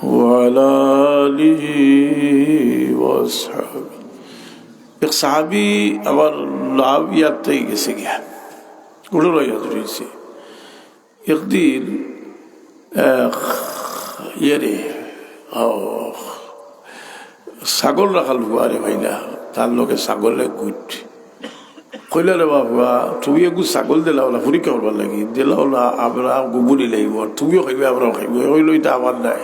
ওয়া আলা আলিহি ওয়া আসহাবিহি। এক সাহাবী আমার নাম ইয়াদ থাকি গেছে গিয়া, ঘটনা ইয়াদ রইছে। একদিন, আহ, ইয়ে রে, ও, ছাগল রাখাল ফুয়ারে পাইলা, তার লগে ছাগলে গুট। কইলা, "রে বাবা, তুমি এগু ছাগল দিলাও না, পরীক্ষা করবার লাগি, দিলাও না, আমরা গুবুনি লাইব, আর তুমিও খাইবে, আমরাও খাইব, হইল এটা আমার নাই।"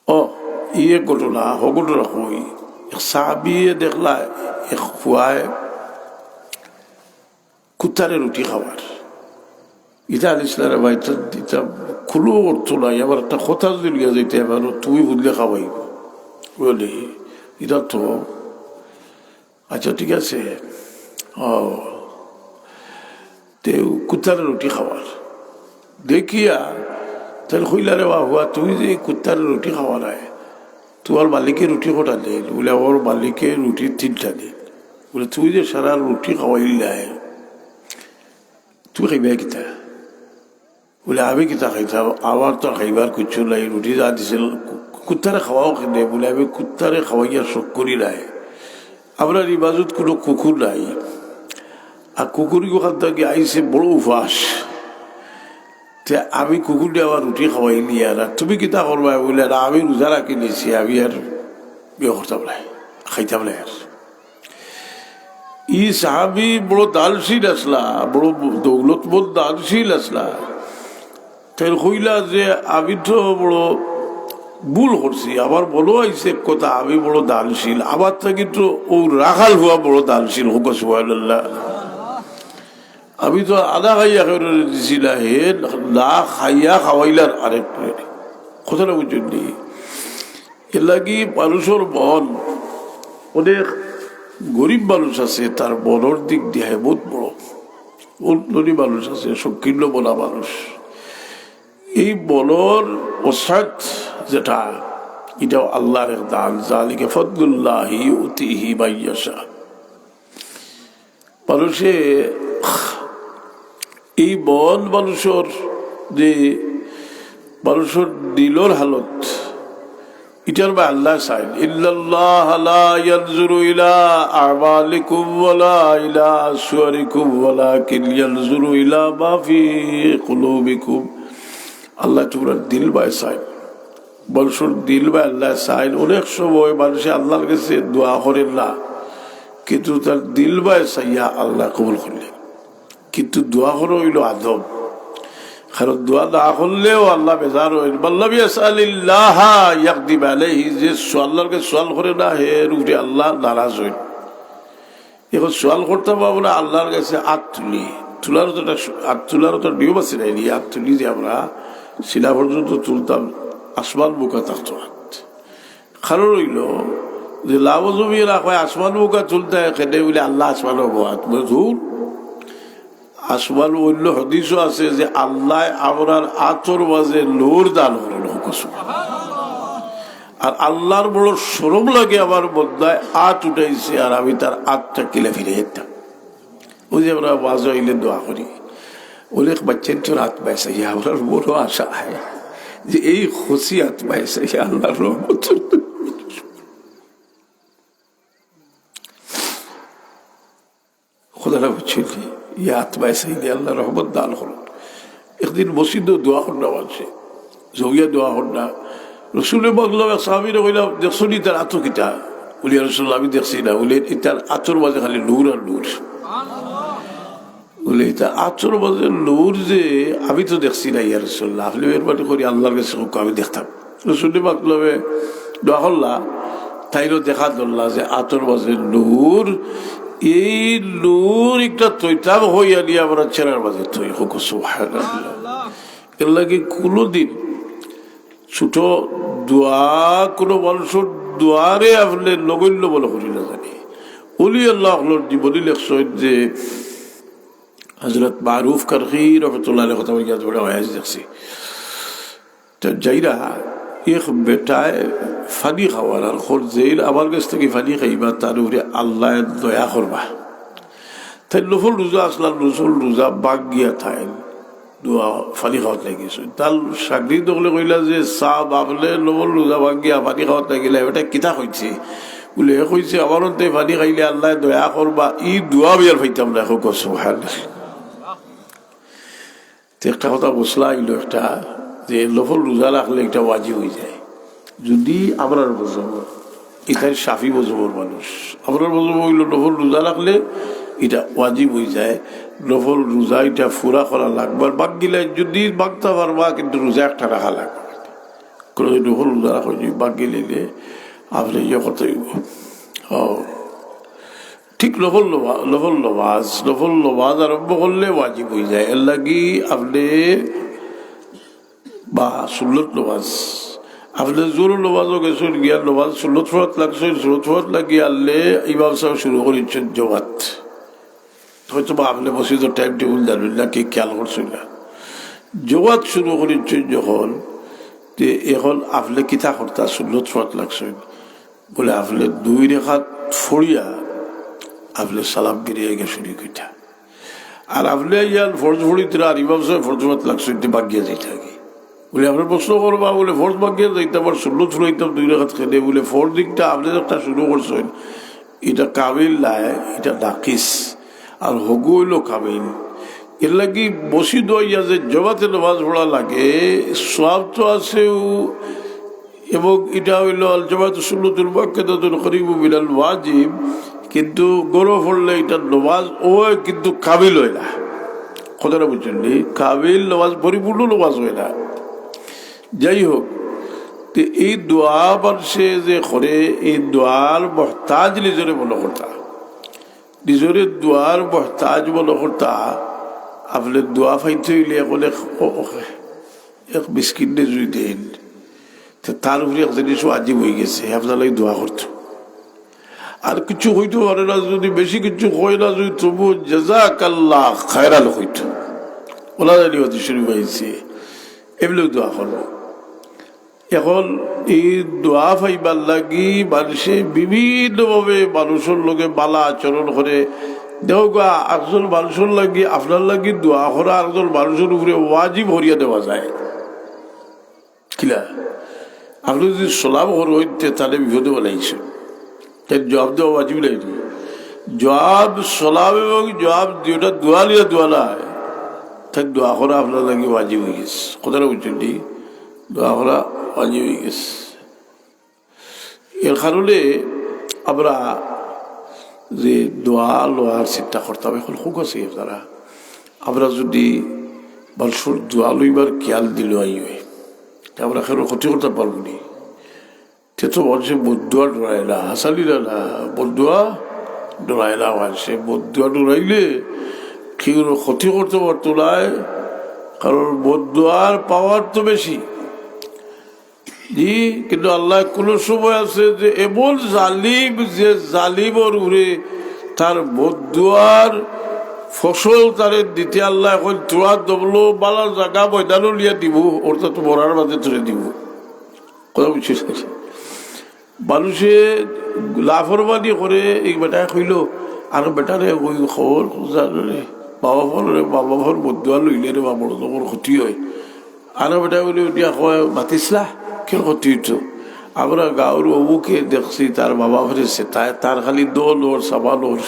ও, ইয়ে ঘটনা, হ ঘটনা কই। এক সাহাবিয়ে দেখলা, এক ফুয়ায় কুত্তারে রুটি খাওয়ার। ইটা আনিস না রে ভাই, ইটা, ইটা কোনো অর্থ নাই। আবার একটা কথা যদি লইয়া যাইতে, এবার তুমি বুঝলে খাওয়াই। বলে, ইটা তো, আচ্ছা, ঠিক আছে। ও, তে কুত্তারে রুটি খাওয়ার। দেখিয়া তাইন কইলা, "রে বা হুয়া, তুমি যে কুত্তারে রুটি খাওয়াইলায়, তুমার মালিকে রুটি কয়টা দিল?" বুলে, "আমার মালিকে রুটি তিনটা দিল।" বুলে, "তুমি যে সারা রুটি খাওয়াইলায়, তুমি খাইবায় কিতা?" বুলে, "আমি কিতা খাইতাম, আমার তো খাইবার কিচ্ছু নাই, রুটি যা দিছিল, কু-, কুত্তারে খাওয়াও কেনে?" বুলে, "আমি কুত্তারে খাওয়াইয়া শখ করি নাই, আমরার ই বাজুত কুনু কুকুর নাই, আর কুকুর অখান থাকি আইছে বড় উপাস, তে আমি কুকুররে আমার রুটি খাওয়াইলিয়ার, আর তুমি কিতা করবায়?" বুলে, "না, আমি রোজা রাখি নিছি, আমি আর ইয়ে করতাম নায়, খাইতাম নায় আর।" ই সাহাবি বড় দানশীল আছলা, বড় দৌলতমন্দ দানশীল আছলা। তাইন কইলা যে, "আমি তো বড় ভুল করছি, আমার মনো আইছে এক কথা, আমি বড় দানশীল, আমার থাকি তো অউ রাখাল হুয়া বড় দানশীল।" কউক্কা সুবহানাল্লাহ। আমি তো আধা খাইয়া কেউরে দিছি না, হে না খাইয়া খাওয়াইলার আরেকরে। কথাটা বুঝছইন নি? এরলাগি মানুষর মন, অনেক গরিব মানুষ আছে, তার মনর দিক দিয়া বউত বড়, অনেক ধনী মানুষ আছে, সংকীর্ণ মনা মানুষ। এই মনর ওসাত যেটা, ইটাও আল্লার এক দান। যালিকা ফাদলুল্লাহি ইউতিহি মাইয়াশা। মানুষে এই মন মানুষর যে মানুষর দিলর হালত, ইটার বায় আল্লায় চাইন। ইন্নাল্লাহা লা ইয়ানজুরু ইলা আমালিকুম ওয়ালা ইলা সুয়ারিকুম ওয়ালাকিন ইয়ানজুরু ইলা মা ফি কুলুবিকুম। আল্লায় তুমরার দিল বায় চাইন। মানুষর দিল বায় আল্লায় চাইন। অনেক সময় মানুষে আল্লার গেছে দোয়া করের না, কিন্তু তার দিল বায় চাইয়া আল্লায় কবুল করইন। কিন্তু দোয়া করা অইলো আদব, কারণ দোয়া না করলেও আল্লায় বেজার অইন। মাল্লাম ইয়াসআলিল্লাহা ইয়াগদিব আলাইহি, যে সু-, আল্লার গেছে সওয়াল করে না, হের উপরে আল্লায় নারাজ অইন। অখন সওয়াল করতাম আমরা আল্লার গেছে আত তুলি, তুলার তো একটা সু-, আত তুলার তো একটা নিয়ম আছে নানি, আত তুলি যে আমরা সিনা পর্যন্ত তুলতাম, আসমান মুখা থাকতো আত। কারণ অইলো যে লাভ জমিয়ে না কয় আসমান মুখা তুলতে হয়, কেনে বুলে আল্লায় আসমানো বওয়াত। বুলে, ধুর, আসমান অইন্য হাদিসও আছে যে আল্লায় আমরার আতর মাঝে নূর দান করইন। আর আল্লার বড় শরম লাগে, আমার বন্দায় আত উঠাইছে আর আমি তার আতটা কিলা ফিরাইতাম। অউ যে আমরা ওয়াজো আইলে দোয়া করি, অনেক বাচ্চাইন্তর আত বায় চাইয়া, আমরার বড় আশা হয় যে এই খুশি আত বায় চাইয়া আল্লার রহমত। কথাটা বুঝছইন নি? ই আত বায় চাইলে আল্লায় রহমত দান করইন। একদিন মসজিদো দোয়া কররা মানষে, জমিয়া দোয়া কররা। রসুলে পাক সাহাবীরে কইলা, "দেখছো নি তার আতো কিতা?" বুলে, "ইয়া রাসুলুল্লাহ, আমি দেখছি না।" বুলে, "ইতার আতর মাঝে খালি নূর আর নূর।" বুলে, "ইতার আতর মাঝে নূর যে আমি তো দেখছি না, ইয়া রাসুলুল্লাহ, আপনে মেহেরবানি করি আল্লার গেছে কউক্কা, আমি দেখতাম।" রসুলে পাক দোয়া করলা, তাইনও দেখা ধরলা যে আতর মাঝে নূর, এই নূর একটা থইতাম অইয়া নিয়া আমরার চেহারার মাঝে থই। কউক্কা সুবহানাল্লাহ। এরলাগি কুনুদিন ছোট দোয়া, কুনু মানষর দোয়ারে আপনে নগণ্য মনো করি না জানি। অলি আল্লাহ অকলর জীবনী লেখছইন যে হজরত মারুফ কারখি রহমতুল্লাহ আলাইহির কথা বলিয়া বড় আয়াত দেখছি। তো যাইরা এক বেটায় পানি খাওয়ার আর খোঁজ যেইন, "আমার গেছ থাকি পানি খাইবা, তার উপরে আল্লায় দয়া করবা।" তাইন নফল রোজা আছলা, নফল রোজা ভাঙ্গিয়া তাইন দোয়া পানি খাওয়াত লাগিছইন। তার শাগরিদ অকলে কইলা যে, "সাব, আপনে নফল রোজা ভাঙ্গিয়া পানি খাওয়াত লাগিলা, ইটা কিতা কইছে?" বুলে, "হে কইছে, আমার অন্তে পানি খাইলে আল্লায় দয়া করবা, ই দোয়া আমি আর পাইতাম না।" কউক্কা সুবহানাল্লাহ। তে একটা কথা বুঝলা অইলো একটা, যে নফল রোজা রাখলে ইটা ওয়াজিব অইযায়। যদি আমরার মজহব, ইতার শাফি মজহবর মানুষ, আমরার মজহব অইলো নফল রোজা রাখলে ইটা ওয়াজিব অইযায়। নফল রোজা ইটা পুরা করা লাগবার, ভাঙ্গিলে যদি ভাঙতা পারবা, কিন্তু রোজা একটা রাখা লাগবে। কুনু নফল রোজা রাখা যদি ভাঙ্গিলে আপনে ইয়ে করতে অইবো। ও, ঠিক নফল নমা-, নফল নমাজ, নফল নমাজ আরম্ভ করলে ওয়াজিব অইযায়। এরলাগি আপনে বা সুন্নত নমাজ, আপনে জোহর নমাজো গেছইন গিয়া নমাজ সুন্নত পড়াত লাগছইন, সুন্নত পড়াত লাগি আরলে ইমাম সাব শুরু করিছইন জমাত। হয়তো বা আপনে মসজিদর time table জানইন না, কি খেয়াল করছইন না। জমাত শুরু করিছইন যখন, তে এখন আপনে কিতা করতা, সুন্নত পড়াত লাগছইন? বুলে, আপনে দুই রেখাত পড়িয়া আপনে সালাম ফিরাইয়া গিয়া শুরু করিতা। আর আপনে ইয়ান ফরজ পড়িতরা, আর ইমাম সাবে ফরজ পড়াত লাগছইন, তে বাগিয়া যাইতা কি? বুলে, আপনে প্রশ্ন করবা, বুলে, ফরজ বাগিয়া যাইতা, আবার সুন্নত পড়াইতাম দুই রেখাত কেনে? বুলে, ফরজ দিকটা আপনে একটা শুরু করছইন, ইটা কামিল নায়, ইটা নাকিস, আর হগু অইলো কামিল। এরলাগি মসজিদো আইয়া যে জমাতে নামাজ পড়া লাগে, সওয়াব তো আছেউ, এবং ইটা অইলো আল জামাতু সুন্নাতুন মুআক্কাদাতুন করিবুম মিনাল ওয়াজিব, কিন্তু ঘরো পড়লে ইটা নামাজ অয়, কিন্তু কামিল অয় না। কথাটা বুঝছইন নি? কামিল নামাজ, পরিপূর্ণ নামাজ অয় না। যাই হোক, তে এই দোয়া মানষে যে করে, এই দোয়ার মহতাজ নিজরে মনো করতা, নিজরে দোয়ার মহতাজ মনো করতা। আপনে দোয়া পাইতে অইলে এখন এক, ও, ও, এক মিসকিনরে যুদি দেইন, তে তার উপরে এক জিনিস ওয়াজিব অইগেছে, আপনার লাগি দোয়া করতো। আর কিচ্ছু কইতো পারে না, যুদি বেশি কিচ্ছু কয় না, যুদি তবু জাযাকাল্লাহ খায়রান কইতো। ওলা জানি হয়তো শুরু অইছে, এমনি দোয়া করবো। এখন এই দোয়া পাইবার লাগি মানষে বিভিন্নভাবে মানষর লগে বালা আচরণ করে। দেখউক্কা, একজন মানষর লাগি, আপনার লাগি দোয়া করা একজন মানষর উপরে ওয়াজিব করিয়া দেওয়া যায়। কিলা? আপনে যুদি সালাম করইন, তে তারে বিপদো ফালাইছইন। তাইর জুয়াব দেওয়া ওয়াজিব নায় নি? জুয়াব, সালাম এবং জুয়াব দুইটা দোয়া লইয়া দোয়া নায়। তাইর দোয়া করা আপনার লাগি ওয়াজিব অইগেছে। কথাটা বুঝছইন নি? দোয়া করা ওয়াজিব অইগেছে। এর কারণে আমরা যে দোয়া লওয়ার চিন্তা করতাম, এখন খুব আছে আপনারা। আমরা যুদি মানষর দোয়া লইবার খিয়াল দিলাউ অয়, তে আমরা কেউর ক্ষতি করতাম পারমু নি? তে তো মানষে বদদোয়া ডরায় না, হাছানি না, না, বদদোয়া ডরায় না মানষে। বদদোয়া ডরাইলে কেউর ক্ষতি করতো পারতো নায়, কারণ বদদোয়ার পাওয়ার তো বেশি। জি, কিন্তু আল্লায় কুনু সময় আছে যে এমন জালিম, যে জালিমর উপরে তার বদদোয়ার ফসল তারে দিতে আল্লায় কইন, থুড়া দমলো বালা জাগা ময়দানো নিয়া দিবো, অর্থাৎ মরার বাদে তুলে দিবো। কথা বুঝছইন? মানষে লাফরমানি করে, এক বেটায় কইলো, আর বেটারে ওই খবর জানো রে, বাবা বলো রে, বাবা বর বদদোয়া লইলে রে, বাবা বড় তোমার ক্ষতি অয়। আর বেটায় বলে, উঠিয়া কয়, মাতিস না, কিতা ক্ষতি অইতো? আমরা গাঁওর অমুকে দেখছি, তার বাবা ফিরে সেটায়, তার খালি দল ওর, সাবান ওর।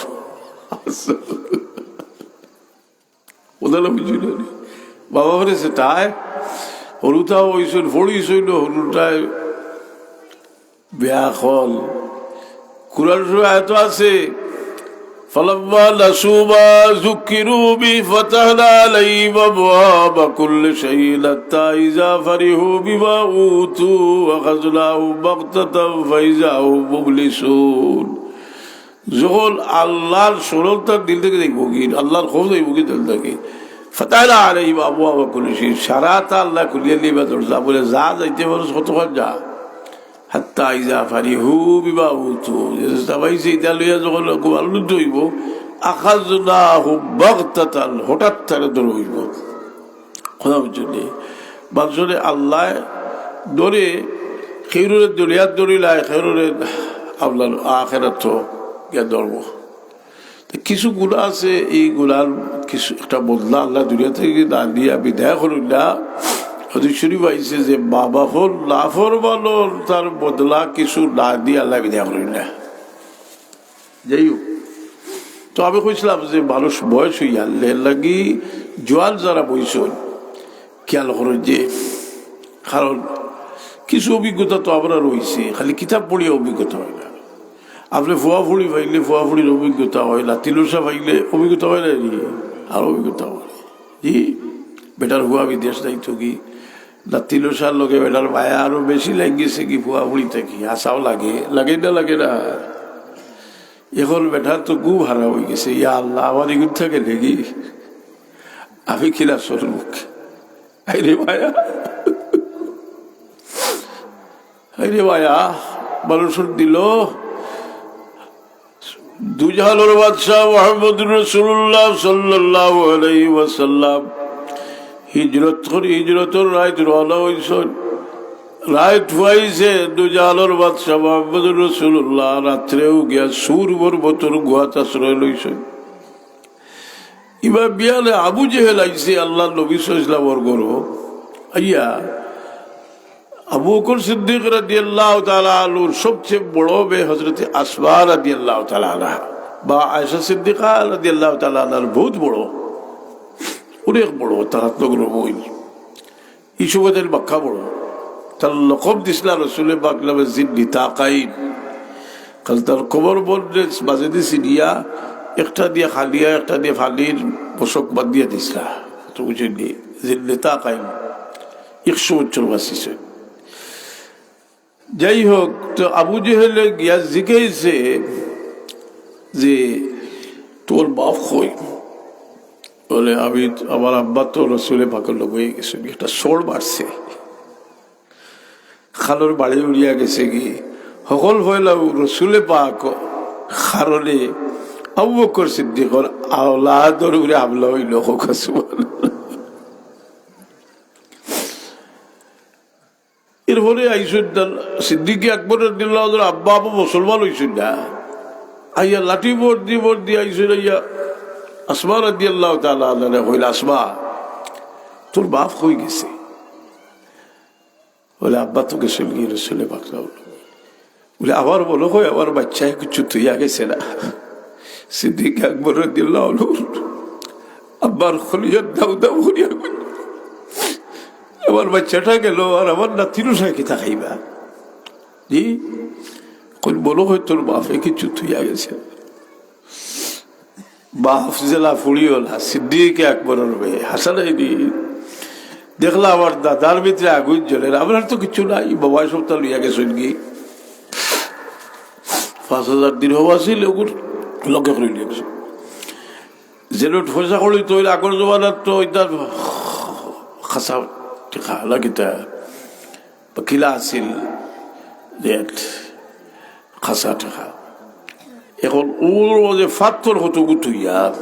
ওদালা বুঝি না রে। বাবা ফিরে সেটায়, হরুতাও অইছইন, ফড়িছইন, হরুতায় বেআক্কল। কুরআন শরীফ আয়াত আছে, فلما نسوا ما ذكروا به فتحنا عليهم أبواب كل شيء حتى إذا فرحوا بما أوتوا أخذناهم بغتة فإذا هم مبلسون। যখন আল্লাহর স্মরণটা দিল থাকি যাইবো গি, আল্লাহর খৌফ যাইবো গি দিল থাকি, فتحنا عليهم أبواب كل شيء, সারাটা আল্লায় খুলিয়া দিবা দরজা, বলে, "যা যাইতে পারস, কতখান যা।" حتى إذا فرحوا بما أوتوا, যে চেষ্টা পাইছে, ইটা লইয়া যখন খুব আনন্দিত অইবো, أخذناهم بغتة, হঠাৎ তারে ধরা অইবো। কথা বুঝছইন নি? মানষরে আল্লায় ধরে, কেউরে দুনিয়াত ধরিলায়, কেউরে আপনার আখেরাতো গিয়া ধরবো। তো কিছু গুনাহ আছে, এই গুনার কিছু একটা বদলা আল্লায় দুনিয়া থাকি না দিয়া বিদায় করইন না। হাদিস শরীফ আইছে যে মা বাপর নাফরমানর তার বদলা কিছু না দিয়া আল্লায় বিদায় করইন না। যাই হোক, তো আমি কইছিলাম যে মানুষ বয়স অইয়া, এর লাগি জোয়ান যারা বইছইন, খিয়াল করইন যে, কারণ কিছু অভিজ্ঞতা তো আমরার অইছে, খালি কিতাব পড়িয়া অভিজ্ঞতা অয় না। আপনে ফুয়া ফুড়ি পাইলে ফুয়া ফুড়ির অভিজ্ঞতা অয়, লাতিলসা পাইলে অভিজ্ঞতা অয় না নি? আর অভিজ্ঞতা অয়। জি, বেটার ফুয়া বিদেশ যাইতো গি, লাতিলসার লগে বেটার মায়া আরো বেশি লাগিগেছে গি ফুয়া ফুড়ি থাকি, আশাও লাগে, লাগে না, লাগে না? এখন বেটার তো খুব হারাম অইগেছে, ইয়া আল্লাহ, আমার ইগুন থাকে দেখি, আমি কিলা চলমুখ। আরে মায়া, আরে মায়া, মানুষর দিল দুজাহানর বাদশাহ মুহাম্মদুর রাসূলুল্লাহ সাল্লাল্লাহু আলাইহি ওয়াসাল্লাম হিজরত করি, হিজরতর রাইত রওয়ানা অইছইন। রাইত ফুয়াইছে, দুজাহানর বাদশা মুহাম্মদুর রাসূলুল্লাহ রাত্রেউ গিয়া সুর পর্বতর গুহাত আশ্রয় লইছইন। ইবা বিয়ানে আবু জেহেল আইছে আল্লার নবী সাল্লাল্লাহু আলাইহি ওয়াসাল্লামর ঘরো। আইয়া আবু বকর সিদ্দিক রাদিয়াল্লাহু তাআলা আনহুর সবচেয়ে বড় মেয়ে হযরতে আসমা রাদিয়াল্লাহু তাআলা আনহা, বা আয়েশা সিদ্দিকা রাদিয়াল্লাহু তাআলা আনহার বহুত বড়, অনেক বড়, তার আত লগর বইন। ই সময় তাইন বাক্কা বড়। তার লকব দিছলা রসুলে পাক নামে জিন নিতাকাইন। কারণ তার কোমর বন্ধে মাঝেদি ছিনিয়া একটা দিয়া খালিয়া, একটা দিয়া ফালির পোশাক বান্ধিয়া দিছলা। তো বুঝছইন নি? জিন নিতাকাইন। একশো বছর বাঁচিছইন। যাই হোক, তো আবু জেহেলে গিয়া জিকাইছে যে, "তোর বাপ কই?" বলে, "আমি, আমার আব্বা তো রসুলে পাকর লগে গেছে, একটা চড় মারছে, খালর বাড়ি উড়িয়া গেছে গি।" হকল হইলাম রসুলে পাক কারণে আবু বকর সিদ্দিকর আওলাদর উপরে হামলা অইল। হোক সুবহানাল্লাহ। এরপরে আইছইন তার সিদ্দিকে আকবর রাদিয়াল্লাহু আনহুর আব্বা আবু মুসলমান অইছইন না। আইয়া লাঠি বর দি বর দি আইছইন, আইয়া আসমা রাদিয়াল্লাহু তাআলা আনহারে কইলা, "আসমা, তোর বাপ কই গেছে?" বলে, "আব্বা তো গেছইন গি রসুলে পাক।" বলে, "আমার মনো অয় আমার বাইচ্চায় কিচ্ছু থইয়া গেছে না।" সিদ্দিক আকবর রাদিয়াল্লাহু আনহুর আব্বার কলিজা দাউ দাউ করিয়া কইন, "আমার বাইচ্চাটা গেল, আর আমার নাতির উঠায় কিতা খাইবা?" জি, কইন, "মনো অয় তোর বাপে কিচ্ছু থইয়া গেছে।" বাপ যেলা ফুড়ি অলা, সিদ্দিকে আকবরর মেয়ে, হাছা নায় নি? দেখলা আমার দাদার ভিতরে আগুন জ্বলের, আমরার তো কিচ্ছু নাই, বাবায় সবতা লইয়া গেছইন গি। পাঁচ হাজার দিরহম আছিল, ওগুর লগে করি লইয়া গেছইন। যে নোট পয়সা করি তো ওই আগর জমানার তো ওইটা খাসা টেকা লাগিতা। বা কিলা আছিল রেট, খাসা টেকা। এখন ওর মাঝে ফাত্তর কত গুতুইয়া,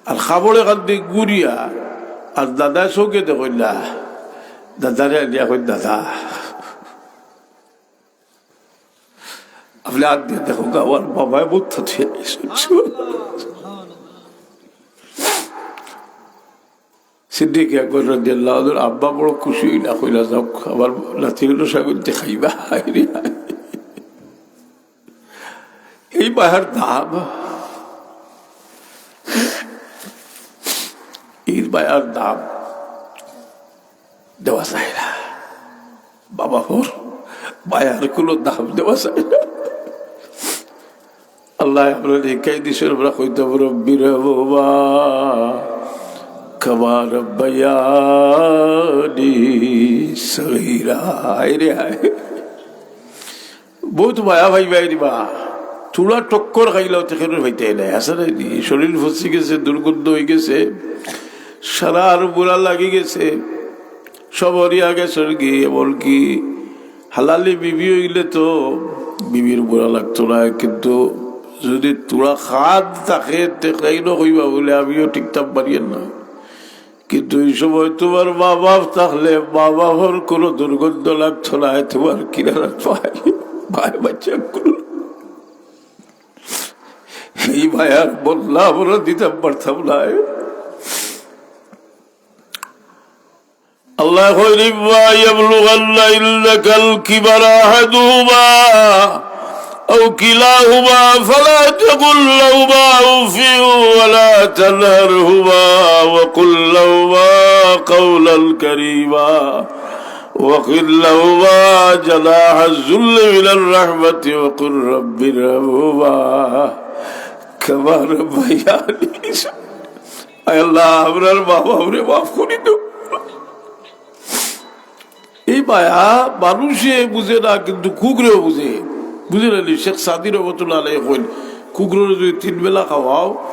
আর খাবড়ে কান্দি গুড়িয়া, আর দাদায় চউখে দেখইন না, দাদারে আনিয়া কইন, "দাদা, আপনে আত দিয়া দেখউক্কা, আমার বাবায় বহুত থইয়া গেছইন।" সিদ্দিক আকবর রাদিয়াল্লাহু আনহুর আব্বা বড় খুশি অইলা, কইলা, "যাউক, আমার নাতি অইলো, সাগরতে খাইবা।" হায় রে হায়। এই মায়ার দাম, এই মায়ার দাম দেওয়া যায় না। বাবা অর মায়ার কোনো দাম দেওয়া যায় না। আল্লায় আমরারে হিকাই দিছইন, আমরা কইতাম, "রব্বিরহামহুমা কামা রাব্বায়ানি সগীরা।" হায় রে হায়। বহুত মায়া পাইবায় রে বা। থুড়া টক্কর খাইলাও তে কেউরে পাইতায় নায়। হাছা নায় নি? শরীল ফসি গেছে, দুর্গন্ধ অইগেছে, সারার বুড়া লাগি গেছে, সব হরিয়া গেছইন গি। এমনকি হালালি বিবি অইলে তো বিবির বুড়া লাগতো নায়, কিন্তু যুদি থুড়া খাদ থাকে, তে কেউরে কইবা বুলে, "আমিও টিকতাম পারিয়ার না।" কিন্তু ই সময় তুমার মা-বাপ থাকলে মা-বাপর কোনো দুর্গন্ধ লাগতো নায়, তুমার কিনারাত পায়, পায় বাচ্চা কোনো। এই মায়ার বদলা আমরা দিতাম পারতাম নায়। আল্লায় কইন, "ইম্মা ইয়াবলুগান্না ইনদাকাল কিবারা আহাদুহুমা" أو كلاهما فلا تقل لهما أف ولا تنهرهما وقل لهما قولا كريما واخفض لهما جناح الذل من الرحمة وقل رب ارحمهما كما ربياني صغيرا. আয় আল্লাহ, আমরার মা বাপরে মাফ করি দেও। এই মায়া মানুষে বুঝে না, কিন্তু কুকুরেও বুঝে। বুঝে না নি? শেখ সাদি রহমতুল্লাহ আলাইহি কইন, "কুকুররে যুদি তিন বেলা খাওয়াও,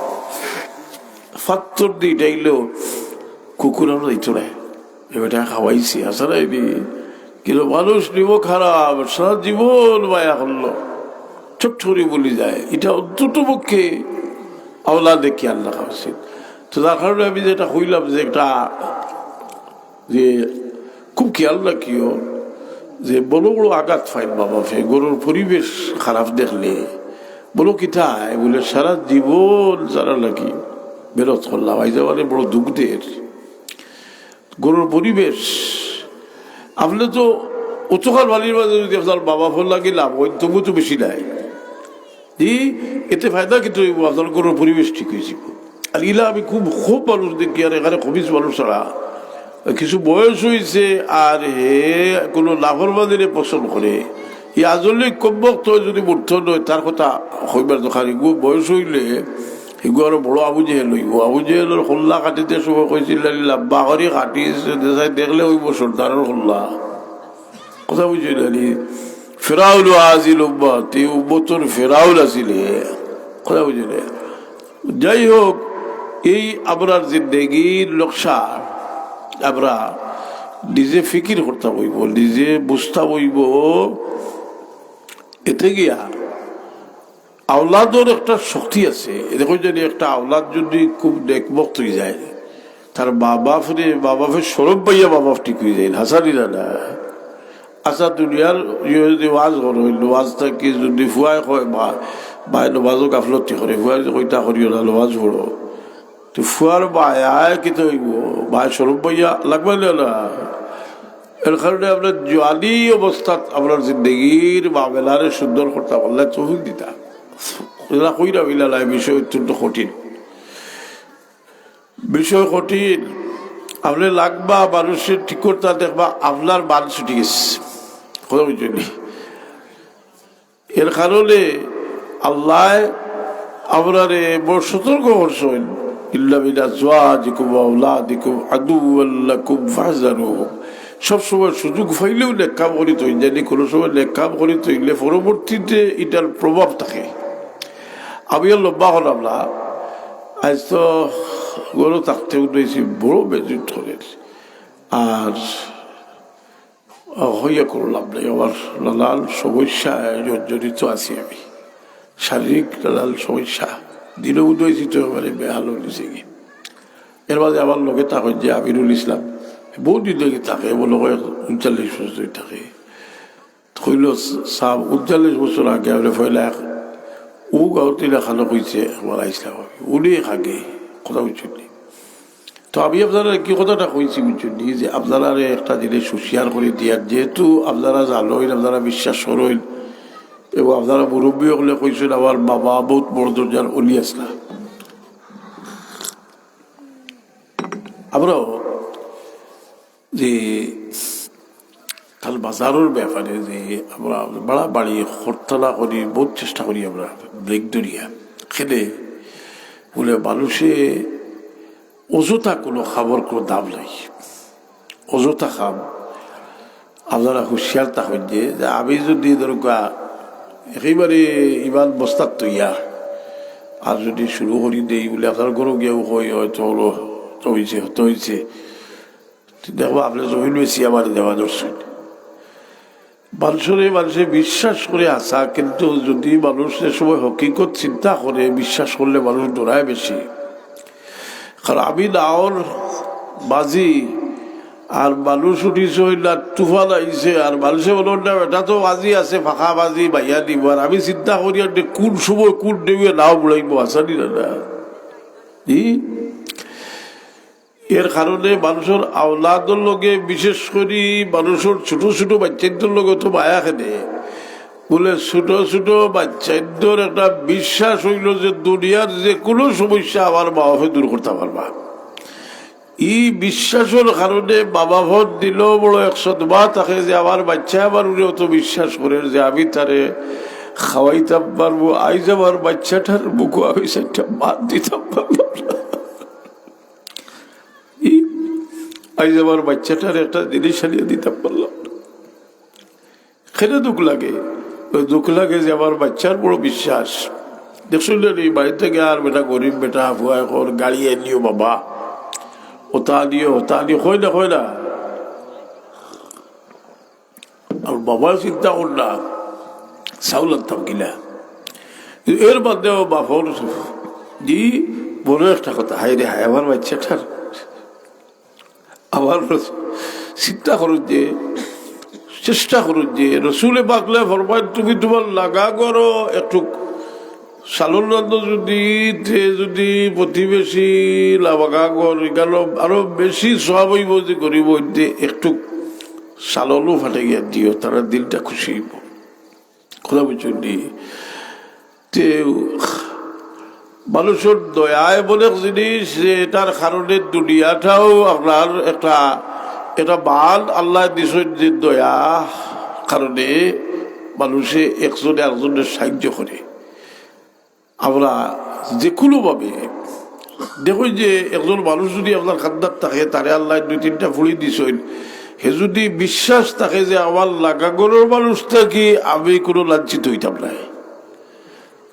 ফাত্তর দি ডাইলো, কুকুর আমরা দিত না।" এ বেটায় খাওয়াইছে, হাছা নায় নি? কিন্তু মানুষ নিব খারাপ, সারা জীবন মায়া করলো, চট করি ভুলি যায়। ইটা অন্তত পক্ষে আওলাদে খেয়াল রাখা উচিত। তো যার কারণে আমি যেটা কইলাম যে একটা, যে খুব খেয়াল রাখিও যে বড় বড় আঘাত পাইন মা বাপে, ঘরর পরিবেশ খারাপ দেখলে। বলো কিতা? বুলে সারা জীবন যারা লাগি মেহনত করলাম, আইজ আমারে বড় দুঃখ দের। ঘরর পরিবেশ, আপনে তো অতখান বালির মাঝে যদি আপনার মা বাপর লাগি লাভ অইন, তবু তো বেশি নাই। জি, এতে ফায়দা কিতা অইবো? আপনার ঘরর পরিবেশ ঠিক অইযিবো। আর ইলা আমি খুব, খুব মানুষ দেখি, আর এখানে খবিস মানুষ ছাড়া। কিছু বয়স অইছে, আর হে কোনো নাফরমানিরে পছন্দ করে। ই আজলি কমবখত যদি মূর্খ নয়, তার কথা কইবার দরকার। ইগু বয়স অইলে, ইগু আরো বড় আবু জেহেল অইবো। আবু জেহেলর কল্লা কাটিতে সময় কইছিল, "আলি লাম্বা করি কাটিস, দেশাই দেখলে অইবো সর্দারর কল্লা।" কথা বুঝছইন নি? ফেরাউন আজিল উম্মত, ই উম্মতর ফেরাউন আছিলে। কথা বুঝছইন নি? যাই হোক, এই আমরার জিন্দেগির নকশা আমরা নিজে ফিকির করতাম অইবো, নিজে বুঝতাম অইবো। এতে গিয়া আওলাদর একটা শক্তি আছে। দেখো, যদি একটা আওলাদ যদি খুব নেকবখত অইযায়, তার মা বাপরে, মা বাপে শরম পাইয়া মা বাপ ঠিক অইযায়, হাছা নি না? আচ্ছা, দুনিয়ার ইয়ে যদি ওয়াজ করইন, ওয়াজ থাকি যদি ফুয়ায় কয়, "মা, বায় নমাজো গাফলতি করে", ফুয়ায় যদি কয়, "ইতা করিও না, নমাজ পড়ো।" তো ফুয়ার বায় আয় কিতা অইবো? বায় শরম পাইয়া লাগবা না, না? এর কারণে আমরা জোয়ানি অবস্থাত আমরার জিন্দেগির মামলারে সুন্দর করতাম, আল্লায় তৌফিক দিতা। এরা কইরা অইলা না, এই বিষয় অত্যন্ত কঠিন। বিষয় কঠিন। আপনে লাগবা মানুষরে ঠিক করতা, দেখবা আপনার মান ছুটি গেছে। কথা বুঝছইন নি? এর কারণে আল্লায় আমরারে বড় সতর্ক করছইন, "ইন্না মিন আজওয়াজিকুম ওয়া আওলাদিকুম আদুওয়াল লাকুম ফাহজারুহুম।" সব সময় সুযোগ পাইলেউ নেক কাম করিত অইন, জানি কোনো সময় নেক কাম করিত অইলে পরবর্তীতে ইটার প্রভাব থাকে। আমি আর লম্বা করলাম না, আইজ তো ঘরো থাকতে উঠেছি, বড় বেজুত করের। আর হইয়া করলাম নাই, আমার নানান সমস্যায় জর্জরিত আছি আমি, শারীরিক নানান সমস্যা। দিনও উদয় দিতে পারে বেহাল হয়েছি। এর মাঝে আমার লগে থাকে যে আমিরুল ইসলাম, বহুত দিন ধরে থাকে, মনে হয় ঊনচল্লিশ বছর ধরে থাকে। কইল, "সাব, ঊনচল্লিশ বছর আগে আমরা পয়লা এক ও গাঁওতে লেখানো কইছে, আমার আইসলাম আমি, উনি আগে কথা বুঝছেন নি?" তো আমি আপনারা কি কথাটা কইছি বুঝছেন নি, যে আপনারা একটা জিনিস হুঁশিয়ার করে দিয়ার, যেহেতু আপনারা জানইন, আপনারা বিশ্বাস করইন, এবং আপনারা মুরব্বী হকলে কইছেন, আমার বাবা বহুত বড় দরজার অলি আসলা। আমরাও যে কাল বাজারর ব্যাপারে যে আমরা বাড়াবাড়ি হরতালা করি, বহুত চেষ্টা করি আমরা ব্রেক ধরিয়া। খেলে বলে মানুষে অযথা কোনো খাবার কোনো দাম নাই, অযথা খাম। আপনারা হুঁশিয়ার থাকইন যে, যে আমি যদি দরকার একেবারে ইমান বস্তাত তৈয়া আর যদি শুরু করি দেই বলে আপনার ঘরো গিয়াও কই, "হয়তো হলো, তো হইছে, হতো হইছে।" দেখবা, আপনি জমিন বেশি আমার দেওয়া দর্শন। মানুষরে মানুষে বিশ্বাস করে আসা, কিন্তু যদি মানুষ যে সময় হকিকত চিন্তা করে, বিশ্বাস করলে মানুষ ডরায় বেশি। কারণ আমি নাওর বাজি, আর মানুষ উঠিছে ওই না তুফান আইছে, আর মানুষে বলুন না, "এটা তো বাজি আছে, ফাঁকা বাজি, বাইয়া দিব।" আর আমি চিন্তা করি, আর কোন সময় কোন ঢেউয়ে নাও বুড়াইবো, আসানি না, না। জি? এর কারণে মানুষর আওলাদর লগে, বিশেষ করি মানুষর ছোট ছোট বাচ্চাইন্তর লগে তো মায়া খেলে। বলে, ছোট ছোট বাচ্চাইন্তর একটা বিশ্বাস হইল যে দুনিয়ার যে কোনো সমস্যা আমার মা বাপে দূর করতে পারবা। এই বিশ্বাসর কারণে মা বাপর দিলেও বড় এক সদমা থাকে যে আমার বাচ্চা আমার উপরে অত বিশ্বাস করে যে আমি তারে খাওয়াইতাম পারবো। আইজ আমার বাচ্চাটার মুখো আমি চাইরটা ভাত দিতাম পারলাম না। ই, আইজ আমার বাচ্চাটার একটা জিনিস আনিয়া দিতাম পারলাম না। কেনে দুঃখ লাগে? ওই দুঃখ লাগে যে আমার বাচ্চার বড় বিশ্বাস। দেখছইন না নি, বাড়ি থেকে আর বেটা গরিব বেটা, ফুয়া এখন গাড়ি আনিও বাবা, ওটা আনিও, ওটা আনিও, কয় না, কয় না। আর বাবায় চিন্তা কর না, চাউল আনতাম কিনা। এর বাদেও বাপর, জি, বড় একটা কথা, হায় রে হায়, আমার বাচ্চাটার। আমার রস-, চিন্তা করো যে, চেষ্টা করো যে, রসুলে পাকলে ফরমায়, তুমি তোমার লাগা করো একটু চালন রান্ধো যদি, তে যদি প্রতিবেশী লাবাগা ঘর, এখানে আরো বেশি সওয়াব অইবো যে গরিব অইতে একটু চালনও ফাটাইয়া দিও, তারা দিলটা খুশি অইবো। কথা বুঝছইন নি? তে মানুষর দয়া এমন এক জিনিস যে এটার কারণে দুনিয়াটাও আপনার একটা, একটা মান আল্লায় দিছইন যে দয়া কারণে মানুষে একজনে আরকজনরে সাহায্য করে। আমরা যে কুনুভাবে দেখইন যে একজন মানুষ যদি আপনার কান্দাত থাকে, তারে আল্লায় দুই তিনটা ফুড়ি দিছইন, হে যদি বিশ্বাস থাকে যে আমার লাগা ঘরর মানুষ থাকি আমি কুনু লাঞ্ছিত অইতাম নায়,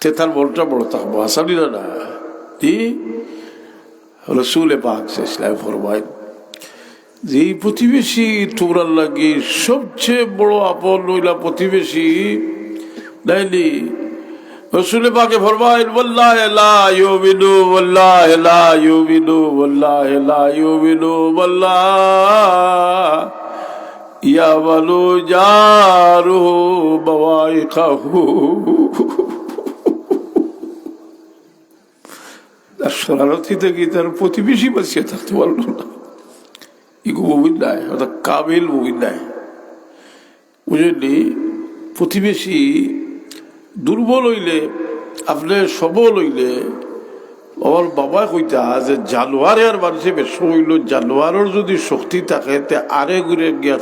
তে তার মনটা বড় থাকবো, হাছা নি না? কি? রসুলে পাক সাল্লাল্লাহু আলাইহি ওয়াসাল্লাম ফরমাইন, যে এই প্রতিবেশী তোমরার লাগি সবচেয়ে বড় আপন অইলা প্রতিবেশী, নাইলে রসুলে পাকে ফরমাইন, "ওয়াল্লাহি লা ইউমিনু, ওয়াল্লাহি লা ইউমিনু, ওয়াল্লাহি লা ইউমিনু, ওয়াল্লাহি ইয়ামানু জারুহু বাওয়াইকাহু।" আর শরণার্থী থাকি তার প্রতিবেশী বাঁচিয়া থাকতে পারলো না। ইগু মুমিন নায়, অর্থাৎ কামিল মুমিন নায়। বুঝলেন নি? প্রতিবেশী দুর্বল অইলে, আপনে সবল অইলে, আমার বাবায় কইতা যে জানোয়ারে আর মানুষে বেশ অইল, জানোয়ারর যদি শক্তি থাকে, তে আরে ঘুরে গিয়া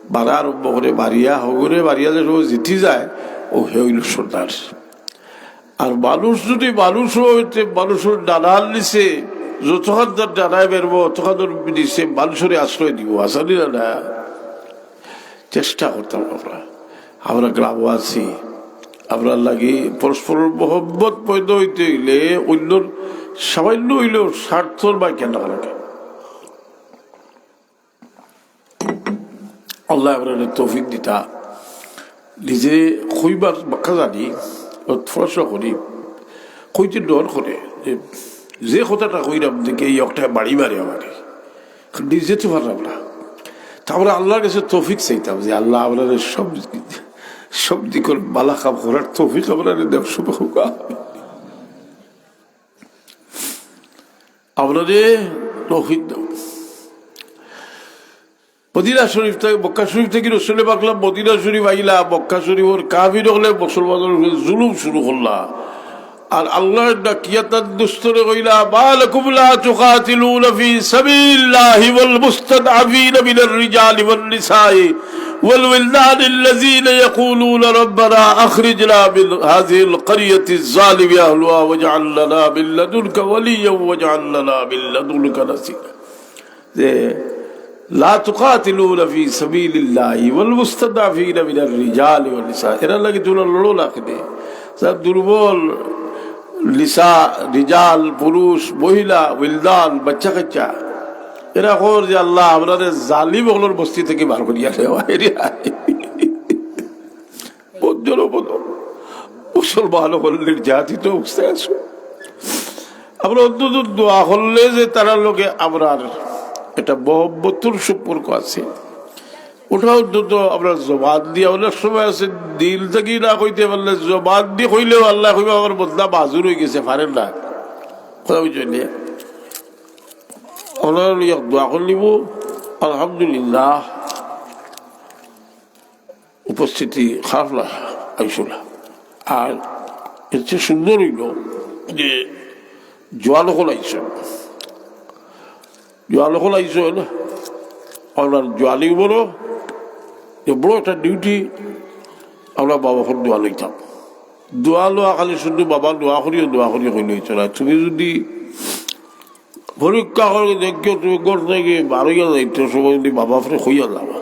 মারা আরম্ভ করে, মারিয়া হগুরে মারিয়া যে সময় জিতি যায়, ও হে অইল সর্দার। আর মানুষ যদি মানুষ অইতে মানুষর ডানার নিচে, যতখান তার ডানায় বেরবো, অতখান নিচে মানুষরে আশ্রয় দিব, হাছা নি না? চেষ্টা করতাম আমরা, আমরা গ্রামবাসী, আমরার লাগি পরস্পরর মহব্বত পয়দা অইতে অইলে অন্যর সামান্য অইলেও স্বার্থর বাই কেন লাগে। আল্লায় আমরারে তৌফিক দিতা। নিজে কইবার বাক্কা জানি, ও পড়াশোনা করি, কইতে ডর করে যে, যে কথাটা কইরাম দেখি এই একটা বাড়ি মারে আমারে, নিজে তো পারলাম না। তা আমরা আল্লার কাছে তৌফিক চাইতাম যে, "আল্লাহ, আমরারে সব, সব দিকর বালা কাম করার তৌফিক আমরারে দেও, সব হোক।" আমরারে তৌফিক দাও। মদিনা শরীফ থাকি, মক্কা শরীফ থাকি রসুলে পাক মদিনা শরীফ আইলা, মক্কা শরীফর কাফির অকলে মুসলমানর উপরে জুলুম শুরু করলা। আর আল্লায় ডাকিয়া তান দুস্তরে কইলা, "ما لكم لا تقاتلون في سبيل الله والمستضعفين من الرجال والنساء والولدان الذين يقولون ربنا أخرجنا من هذه القرية الظالم أهلها واجعل لنا من لدنك وليا واجعل لنا من لدنك نصيرا।" যে, "لا تقاتلون في سبيل الله والمستضعفين من الرجال والنساء।" এরার লাগি তোমরা লড়ো না কেনে? যারা দুর্বল, নিসা, রিজাল, পুরুষ, মহিলা, উইলদান, বাচ্চা কাচ্চা, এরা কর যে, "আল্লাহ, আমরারে জালিম অকলর বস্তি থাকি বার করিয়া নেওয়া।" এরে আয়। বদ জনপদ, মুসলমান অকল নির্যাতিত অবস্থায় আছো। আমরা অন্তত দোয়া করলে যে তারার লগে আমরার একটা মহব্বতর সম্পর্ক আছে, ওটা অন্তত আমরা জবান দিয়া, অনেক সময় আছে দিল থাকি না কইতে পারলে জবান দি কইলেও আল্লায় কইবা, "আমার বন্দা মাজুর অইগেছে, পারের না।" কথা বুঝছইন নি? আমরা লইয়া দোয়া করি নিব, আলহামদুলিল্লাহ। উপস্থিতি খারাপ না, আইসো না। আর এর চেয়ে সুন্দর অইল যে জোয়ান অকল আইসো, জোয়ান অকল আইসো না, আপনার জোয়ানি বড়, যে বড় একটা ডিউটি, আমরা বাবা অকল দোয়া লইতাম। দোয়া লওয়া খালি শুধু বাবা দোয়া করিও, দোয়া করিও কইলে অইতো না। তুমি যদি পরীক্ষা করে দেখিও, তুমি ঘর থাকি বারইয়া যাইতে সময় যদি বাবা ফিরে কইয়া যাবা,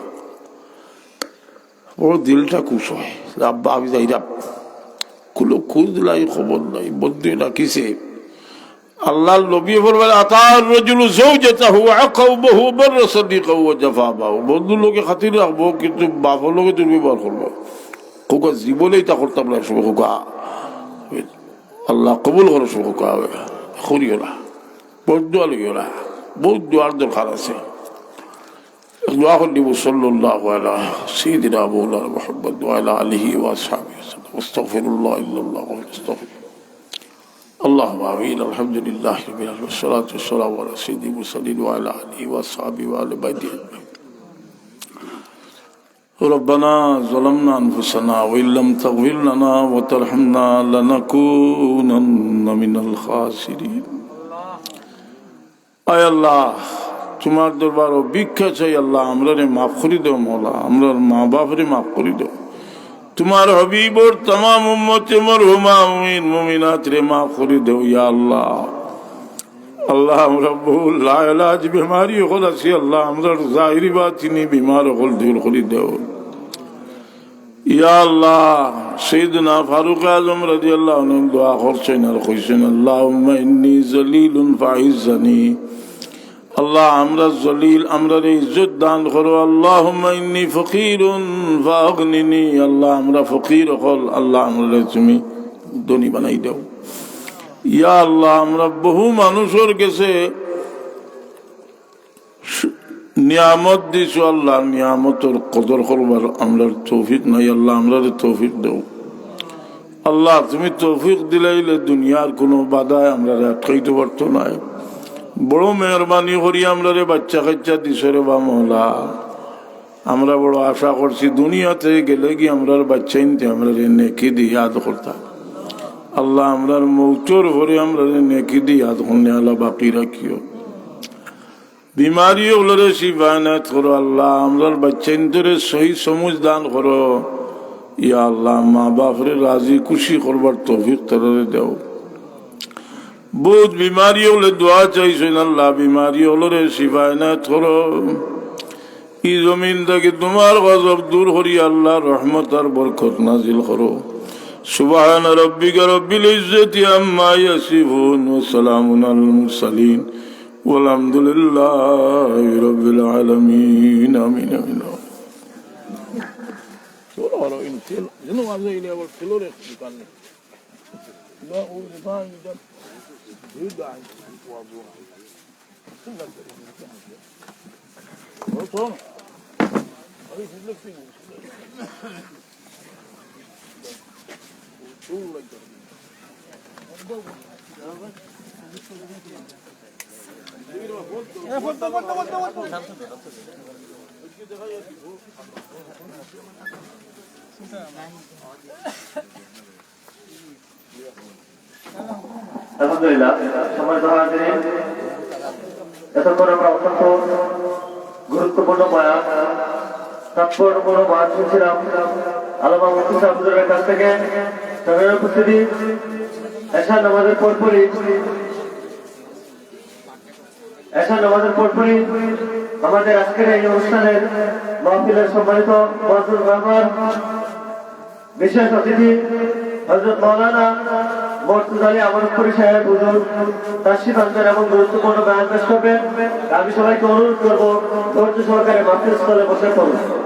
বড় দিলটা খুশ হয় যে, "আব্বা, আমি যাইরাম, কোনো খোঁজ নাই, খবর নাই, বন্ধু না কিসে।" আল্লাহর নবী ফরমায়, "أطاع الرجل زوجته وعق أمه وبر صديقه وجفا أباه।" বন্ধুর লগে খাতির রাখবো, কিন্তু বাপর লগে দুর্ব্যবহার করবো। খোকা জীবনে এটা করতাম না, সব খোকা। আল্লাহ কবুল করো, সব খোকা। করিও না, বউত দোয়া লইও না, বউত দোয়ার দরকার আছে। এক দোয়া করি দিব, সাল্লাল্লাহু আলা সাইয়্যিদিনা মাওলানা মুহাম্মদ ওয়া আলা আলিহি ওয়া আসহাবিহি ওয়া সাল্লাম। আস্তাগফিরুল্লাহ ইল্লাল্লাহ ওয়া আস্তাগফিরুল্লাহ। আল্লাহুম্মা আমিন। আলহামদুলিল্লাহি রাব্বিল আলামিন। ওয়াসসালাতু ওয়াসসালামু আলা সাইয়্যিদিল মুরসালিন ওয়া আলা আলিহি ওয়া আসহাবিহি ওয়া আহলি বাইতিহি আজমাইন। ربنا ظلمنا أنفسنا وإن لم تغفر لنا وترحمنا لنكونن من الخاسرين। আয় আল্লাহ, তুমার দরবারো ভিক্ষা চাই আল্লাহ, আমরারে মাফ করি দেও মওলা, আমরার মা বাপরে মাফ করি দেও। তুমার হাবিবর তামাম উম্মতে মরহুমা মুমিন মুমিনাতরে মাফ করি দেও ইয়া আল্লাহ। আল্লাহ, আমরা বহু লাইলাজ বেমারি অকল আছি আল্লাহ, আমরার জাহিরি বাতিনি বেমার অকল দূর করি দেও। ইয়া আল্লাহ, সাইয়্যিদুনা ফারুক আজম রাদিয়াল্লাহু আনহু দোয়া করছইন আর কইছইন, "আল্লাহুম্মা ইন্নী যালিলুন ফাইজ্জানি।" আল্লাহ, আমরা জলিল, আমরারে ইজ্জত দান করো। "আল্লাহুম্মা ইন্নী ফাকিরুন ফাআগনিনি।" আল্লাহ, আমরা ফকির অকল, আল্লাহ, আমরারে তুমি ধনী বানাই দেও। ইয়া আল্লাহ, আমরা বহু মানুষর গেছে নিয়ামত দিছো আল্লাহ, নিয়ামতর কদর করবার আমরার তৌফিক নাই আল্লাহ, আমরারে তৌফিক দেও। আল্লাহ, তুমি তৌফিক দিলাইলে দুনিয়ার কুনু বাধায় আমরারে আটকাইতো পারতো নায়। বড় মেহেরবানি করি আমরারে বাইচ্চা কাইচ্চা দিছো রে বা মওলা। আমরা বড় আশা করছি দুনিয়াতে গেলেগি আমরার বাইচ্চাইন্তে আমরারে নেকি দি ইয়াদ করতা। আল্লাহ, আমরার মউতর পরে আমরারে নেকি দি ইয়াদ করনে আল্লাহ বাকি রাখিও। বিমারি অকলরে শিফা এনায়েত করো আল্লাহ, আমরার বাইচ্চাইন্তরে সহি সমুজ দান করো। ইয়া আল্লাহ, মা বাপরে রাজি খুশি করবার তৌফিক তারারে দেও। বউত বিমারি অকলে দোয়া চাইছইন আল্লাহ, বিমারি অকলরে শিফা এনায়েত করো। ই জমিন থাকি তুমার গজব দূর করি আল্লাহ, রহমত আর বরকত নাজিল করো। سبحان ربك رب العزة عما يصفون وسلام على المرسلين والحمد لله رب العالمين. آمين، آمين. আলহামদুলিল্লাহ, সম্মানিত হাজিরিন, এতক্ষণ আমরা অত্যন্ত গুরুত্বপূর্ণ বয়ান, তাৎপর্যপূর্ণ বয়ান শুনছিলাম আল্লামা মুফতি সাহেব হুজুরের কাছ থেকে। সভাপতির উপস্থিতি, এশার নামাজের পরপরই এশার নামাজের পরপরই আমাদের আজকের এই অনুষ্ঠানের মাহফিলের সম্মানিত মুআজ্জিজ মেহমান, বিশেষ অতিথি হযরত মাওলানা মুর্তজা আলী আমরপুরী সাহেব হুজুর তাশরিফ আনবেন এবং গুরুত্বপূর্ণ বয়ান পেশ করবেন। আমি সবাইকে অনুরোধ করব, ধৈর্য সহকারে মাহফিল স্থলে বসে পড়ুন।